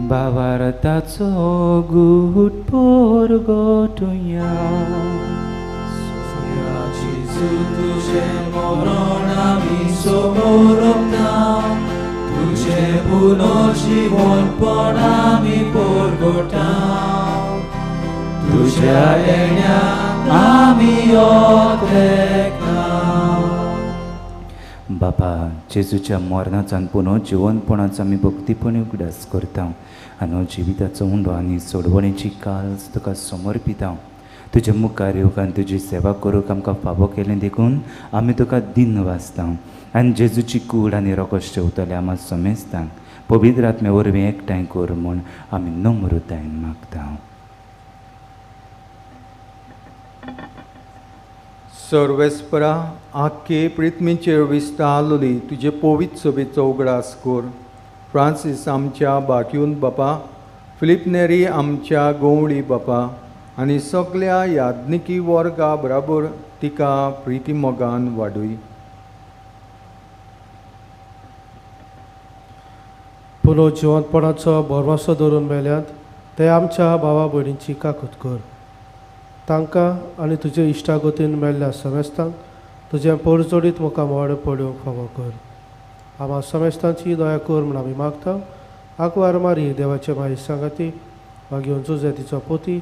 Speaker 3: भावार्थाचो गूट पोरगोटुया,
Speaker 7: जेजू तुजें मरण आमी समोरता, तुजें पुनर्जिवनपण आमी पोरगोटा, तुज्या येण्याक आमी ओतेकता.
Speaker 3: बापा, जेजूच्या मरणाचो आनी पुनर्जिवनपणाचो आमी भक्तीपणी उगडास करता आनी जिविताचो उंडो आनी सोडवणेची काल्स तुका समर्पिता. तुज्या मुखार येवंक आनी तुजी सेवा करूंक आमकां फावो केलें देखून आमी तुका दिन वाचता आनी जेजूची कूड आनी रोगोश जेवतले आमा समेस्तांक पवित्र आत्म्या वरवीं एकठांय कर म्हूण आमी नम्रतायेन मागता.
Speaker 10: सर्वेस्परा, आख्खे पृथ्वीचेर विस्तारलोली तुजे पवित्र सभेचो उगडास कर. फ्रांसीस आमच्या बाक्यून बापा, फिलीप नेरी आमच्या गोवळी बापा आनी सगल्या याज्ञिकी वर्गा बराबर तिका प्रितीमोगान वाडूय.
Speaker 8: पुनर्जिवंतपणाचो भरवंसो धरून मेल्यात ते आमच्या भावा भयणींची काकूत कर. तांकां आनी तुजे इश्टागतीन मेल्ल्या समेस्तांक तुजें परजोडीत मुखामळ पळोवंक फावो कर. आमा समेस्तांची दया कर म्हूण आमी मागता. आंकवार मारी देवाचे माई सांगाती, भाग्योन जुजे तिचो पोती,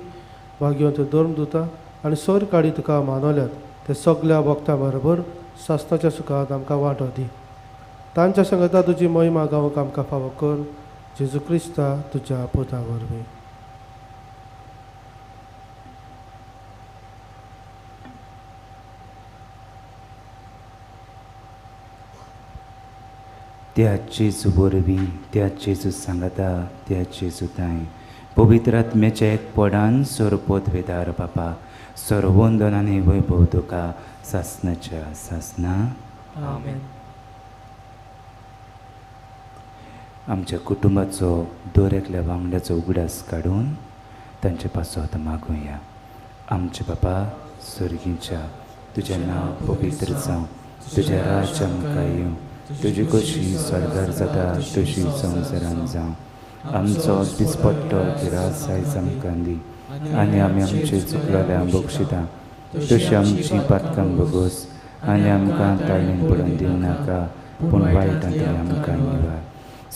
Speaker 8: भाग्योन धर्मदुता आनी सर काडी तुका मानवल्यात ते सगल्या भक्तां बरोबर सासणाच्या सुखांत आमकां वांटो दी. तांच्या सांगाता तुजी महिमा गावंक आमकां फावो कर, जेजू क्रिस्ता तुज्या पुता वरवीं.
Speaker 3: त्या जेजू वरवीं, त्या जेजू सांगाता, त्या जेजू तांय पवित्र आत्म्याच्या एकपणान सरपोत वेदार बापा सर्वंदन आनी वैभव तुका सासणाच्या सासना.
Speaker 7: आमेन.
Speaker 3: आमच्या कुटुंबाचो दर एकल्या वांगड्याचो उगडास काडून तांचे पासत मागुया. आमचे बापा सर्गीच्या, तुजें नांव पवित्र जावं, तुजें राज्य आमकां येवं, तुजी कशी स्वर्गार जाता तशी संवसारान जावं. आमचो दिसपट्टो गिरास आयज आमकां दी आनी आमी आमचे चुकलेल्या बक्षिता तशी आमची पातकां भोगोस आनी आमकां ताळणेन पडून दिवं नाका, पूण वायटांतली आमकां निवार.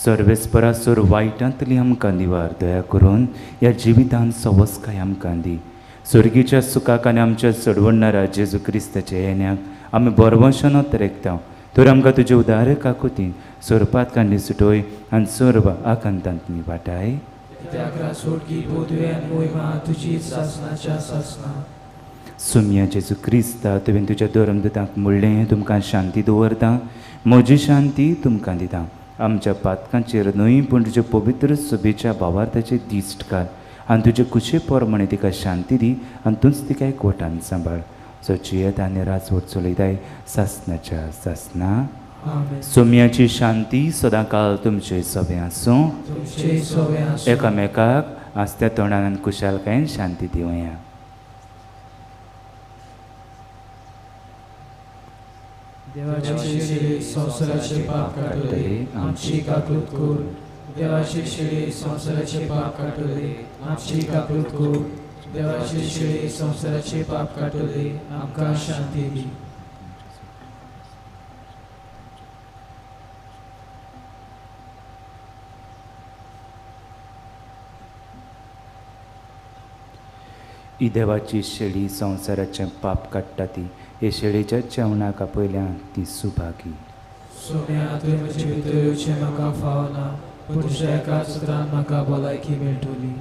Speaker 3: सर्वेस्परा सोर वायटांतली आमकां निवार. दया करून ह्या जिवितांत सवस्काय आमकां दी. स्वर्गीच्या सुखाक आनी आमच्या सोडवणारा जेजू क्रिस्ताच्या येण्याक आमी बरवंशानत रेखता. तर आमकां तुजे उदार काकुतीन सोरपात कांडी सुटोय आनी सर्व आकांतांत वाटाय. सुम्या जेजू क्रिस्ता, तुवें तुज्या धर्मदूतांक म्हणलें, तुमकां शांती दवरता, म्हजी शांती तुमकां दिता. आमच्या पातकांचेर न्हय पूण तुज्या पवित्र सभेच्या भावार्थाचेर दिश्ट घाल आनी तुजे कुशे प्रमाणे तिका शांती दी आनी तूंच तिका एकवटान सांबाळ. जो जियेत आनी राजवट चलयताय सासनाच्या सासना. सोम्याची शांती सदांकाल तुमचे सभे आसूं. एकामेकाक आसत्या तोंडान कुशालकायेन शांती दिवया.
Speaker 7: देवाची शिडी संवसाराचे पाप काडटली आमची काकूत कर. देवाची शिडी संवसाराचे पाप काडटली आमची काकूत कर. देवाची शिडी संवसाराचे पाप काडटली आमकां शांती दी.
Speaker 3: ही देवाची शेळी संवसाराचें पाप काडटा ती हे शेळीच्या जेवणाक आपयल्यान ती सुभागी.
Speaker 7: सोम्या तुवें म्हजे भितर येवचें म्हाका फावना, पूण तुज्या एका सुत्रान म्हाका भलायकी मेळटली.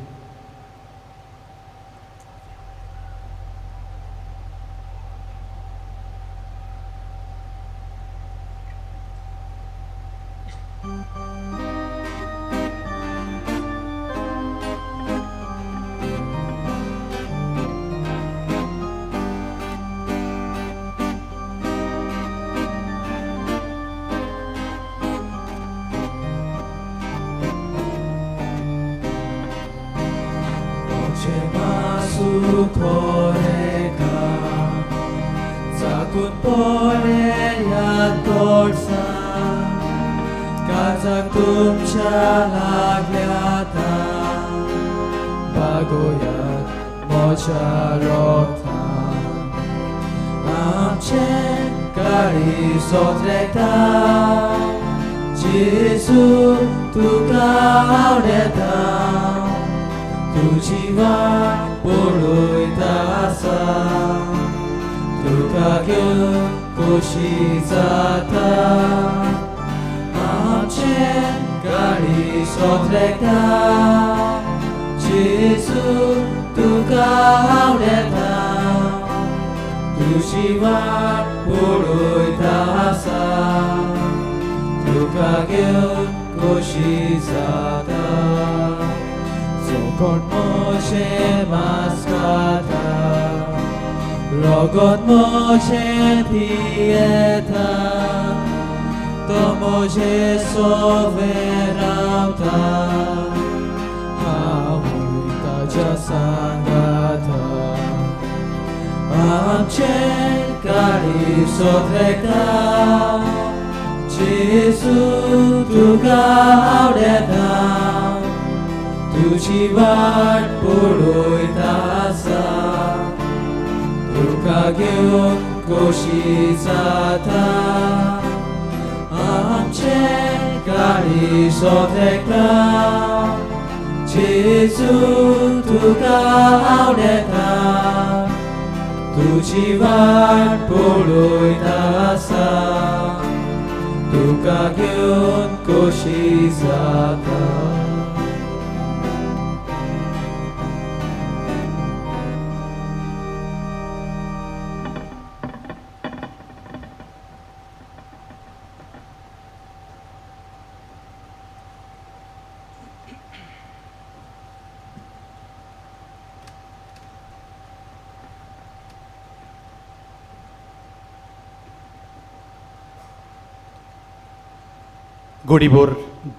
Speaker 11: गोडीभर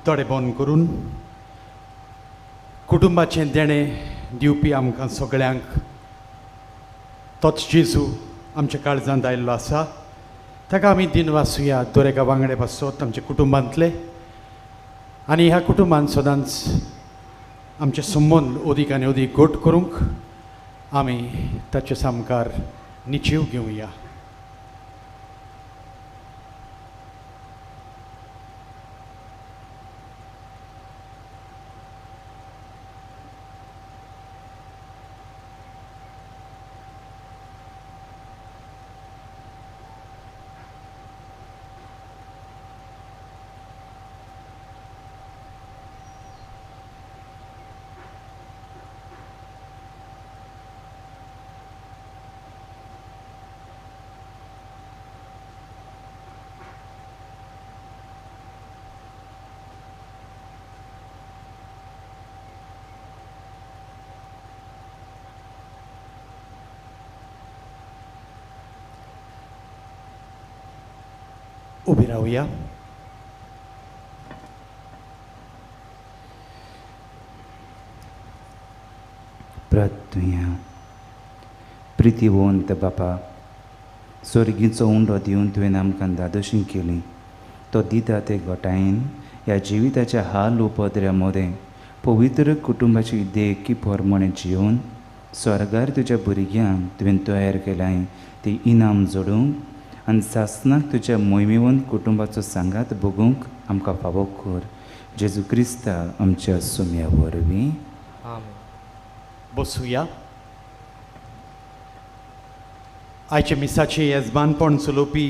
Speaker 11: दोळे बंद करून कुटुंबाचें देणें दिवपी आमकां सगळ्यांक तोच जेजू आमच्या काळजांत आयिल्लो आसा, ताका आमी दिनवासुया. दर एका वांगडे पासत आमच्या कुटुंबांतले आनी ह्या कुटुंबान सदांच आमचे संबंद अदीक आनी अदीक घट करूंक आमी ताचे सामकार निचीव घेवया. उबी रावया.
Speaker 3: प्रार्थुया. प्रितीवंत बापा, स्वर्गीचो उंडो दिवन तुवें आमकां दादोशी केली, तो दिता ते घटायेन ह्या जिविताच्या हाल उपद्र्या मदें पवित्र कुटुंबाची देखी प्रमाणे जिवन स्वर्गार तुज्या भुरग्यांक तुवें तयार केलाय ती इनाम जोडूंक आनी सासनाक तुज्या मोहिमेवंत कुटुंबाचो सांगात भोगूंक आमकां फावो कर. जेजू क्रिस्ता आमच्या सुम्या वरवीं.
Speaker 11: बसुया. आयचे मिसाचे येजमानपण चलोवपी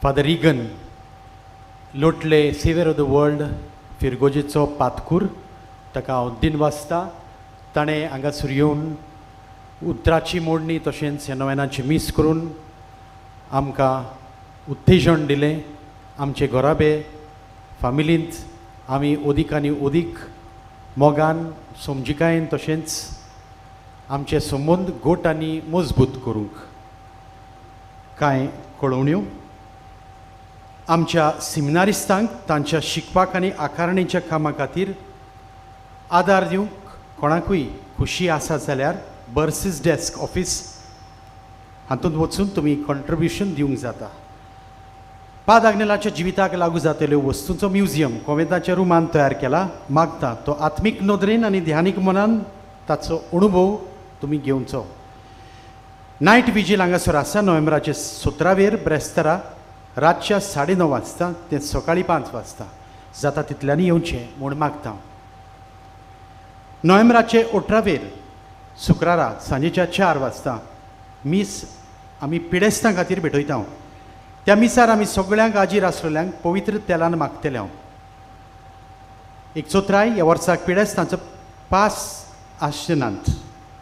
Speaker 11: फादर इगन लोटले सेवियर ऑफ the world फिरगोजेचो पातकूर, ताका हांव दिनवासता. ताणें हांगासर येवन उतराची मोडणी तशेंच ह्या नोवेनाची मीस करून आमकां उत्तेजन दिलें. आमचे घराबे फामिलींत आमी अदीक आनी अदीक मोगान समजिकायेन तशेंच आमचे संबंद घट आनी मजबूत करूंक कांय कळोवण्यो. आमच्या सिमिनारिस्तांक तांच्या शिकपाक आनी आकारणेच्या कामा खातीर आदार दिवंक कोणाकूय खुशी आसा जाल्यार बर्सीस डेस्क ऑफीस हातूंत वचून तुमी कॉन्ट्रिब्युशन दिवंक जाता. पाद आग्नेलाच्या जिविताक लागू जातल्यो वस्तूंचो म्युझियम कोवेंताच्या रुमान तयार केला. मागता तो आत्मीक नदरेन आनी ध्यानीक मनान ताचो अणभव तुमी घेवचो. नायट विजील हांगासर आसा नोव्हेंबराचे 17वेर ब्रेस्तारा रातच्या 9:30 वाजता ते सकाळीं 5 वाजता जाता तितल्यांनी येवचें म्हूण मागता. नोव्हेंबराचे 18वेर शुक्रारा सांजेच्या 4 वाजता मीस आमी पिडेस्तां खातीर भेटयता. त्या मिसार आमी सगळ्यांक आजीर आसलेल्यांक पवित्र तेलान मागतले. हांव एक चोत्राय ह्या वर्साक पिडेस्तांचो पास आसचे नात.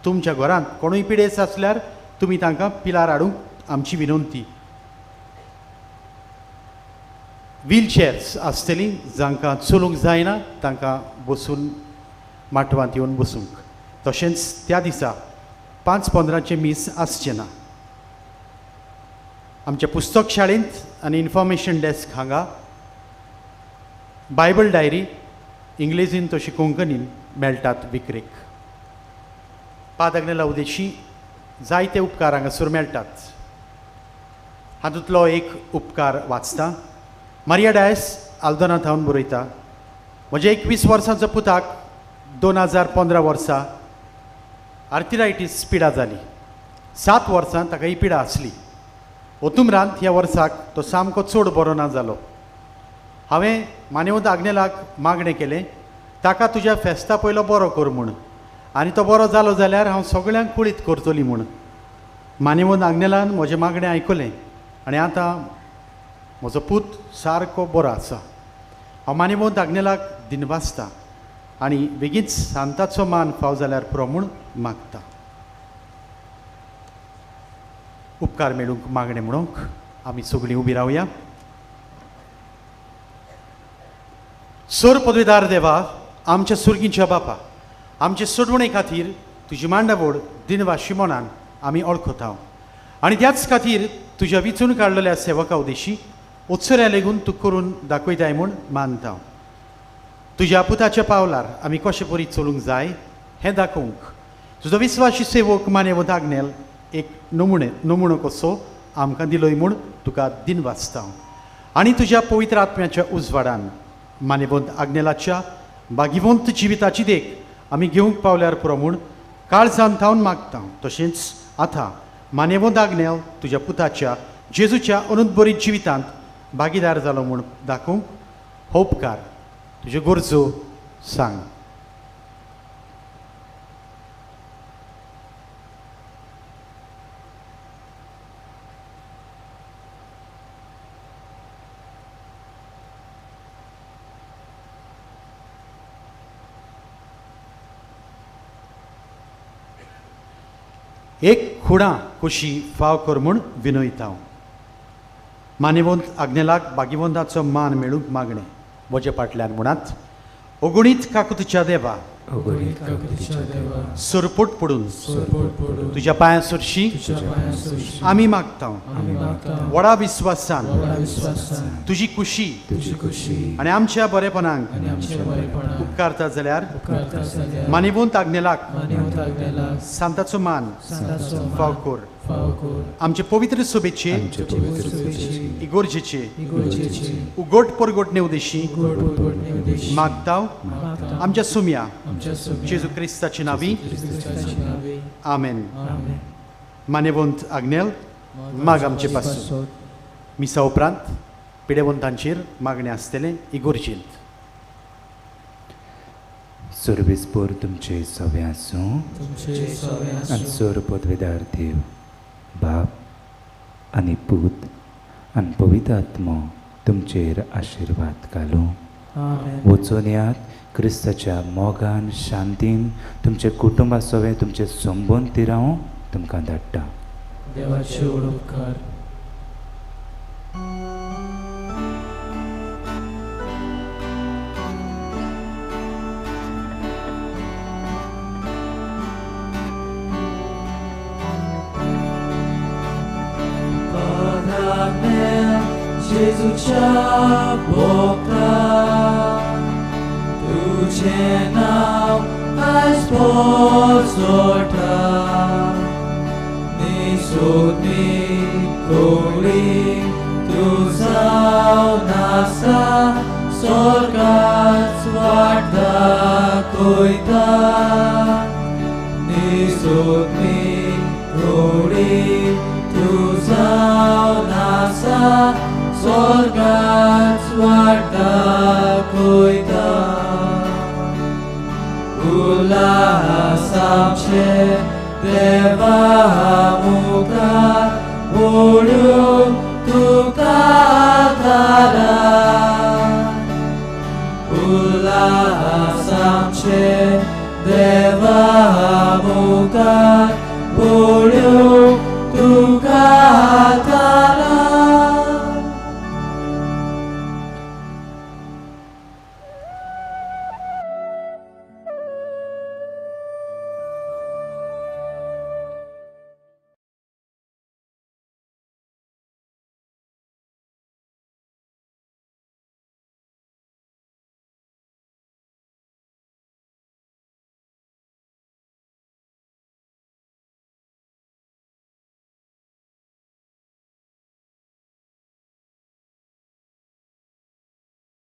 Speaker 11: तुमच्या घरांत कोणूय पिडेस्त आसल्यार तुमी तांकां पिलार हाडूंक आमची विनंती. व्हीलचेअर्स आसतली, जांकां चलूंक जायना तांकां बसून माटवांत येवन बसूंक. तशेंच त्या दिसा 5:15 मीस आसचें ना. आमच्या पुस्तक शाळेंत आनी इन्फॉर्मेशन डेस्क हांगा बायबल डायरी इंग्लेजीन तशी कोंकणीन मेळटात विक्रेक. पाद आग्नेला उदेशी जायते उपकार हांगासर मेळटात. हातूंतलो एक उपकार वाचता. मारिया डायस आल्दोना थावन बरयता, म्हज्या 21 वर्सांचो पुताक 2015 वर्सा आर्थरायटीस पिडा जाली. 7 वर्सां ताका ही पिडा आसली. ओतुमरांत ह्या वर्साक तो सामको चड बरो ना जालो. हांवें मानेवंत आग्नेलाक मागणें केलें, ताका तुज्या फेस्ता पयलो बरो कर म्हूण, आनी तो बरो जालो जाल्यार हांव सगळ्यांक कुळीत करतली म्हूण. मानेवंत आग्नेलान म्हजें मागणें आयकलें आनी आतां म्हजो पूत सारको बरो आसा. हांव मानेवंत आग्नेलाक दिनवासता आनी बेगीच सांताचो मान फाव जाल्यार पुरो म्हूण मागता. उपकार मेळूंक मागणें म्हणूंक आमी सगळीं उबी रावया. सोर पदवीदार देवा, आमच्या सुर्गींच्या बापा, आमचे सोडवणे खातीर तुजी मांडावळ दिनवाशी मनान आमी वळखता आनी त्याच खातीर तुज्या विचून काडलेल्या सेवका उदेशी उत्सऱ्या लेगून तूं करून दाखयताय म्हूण मानता. तुज्या पुताच्या पावलार आमी कशे परी चलूंक जाय हें दाखोवंक तुजो विस्वाशी सेवक मानेवंत आग्नेल एक नमुणो कसो आमकां दिलोय म्हूण तुका दिनवासता. आनी तुज्या पवित्र आत्म्याच्या उजवाडान मानेवंत आग्नेलाच्या बागिवंत जिविताची देख आमी घेवंक पावल्यार पुरो म्हूण काळजान थावन मागता. तशेंच आतां मानेवंत आग्नेल तुज्या पुताच्या जेजूच्या अनुदबरीत जिवितांत भागीदार जालो म्हूण दाखोवंक हो उपकार तुज्यो गरजो सांग. एक खुणा कशी फाव कर म्हूण विनयता. मानेवंत आग्नेलाक बागिवंताचो मान मेळूंक मागणें म्हजे फाटल्यान म्हणात, अगुणीत काकुतीच्या देवा,
Speaker 3: अगणीत काकुतीच्या देवा,
Speaker 11: सरपोट पडून तुज्या पांयां सरशी आमी मागता, व्हडा विस्वासान तुजी कुशी आनी आमच्या बरेपणाक उपकारता जाल्यार मानिवंत आग्नेलाक सांताचो मान फाव कर. आमचे पवित्र सभेचे इगोर्जेचे उगोट परगोट नेवदेशी मागता आमच्या सुम्या जेजू क्रिस्ताचे नावी, आमेन. मानेवंत आग्नेल माग आमचे पासून. मिसा उपरांत पिडेवंतांचेर मागणें आसतलें इगोर्जेंत.
Speaker 3: सर्वेस्पोर तुमचे सवे आसूं आनी सर पदवेदार देव बाप आनी पूत आनी पवित्र आत्मो तुमचेर आशिर्वाद घालूं. वचून यात क्रिस्ताच्या मोगान शांतीन तुमचे कुटुंबा सवें तुमचे संबंद तिराव तुमकां धाडटा.
Speaker 7: देवाचे उपकार.
Speaker 12: जेजूच्या भोगता तुझें नांव आयज पोसोटा, निसोदनी कोळी तूं जावन आसा, स्वर्गाच वाट दाखयता. निसोदनी कोळी तूं जावन आसा, स्वर्गाच वाट दाखयता. उल्हास आमचे देवा मुखार व्हडू तुका थारा, उल्हास आमचे देवा मुखार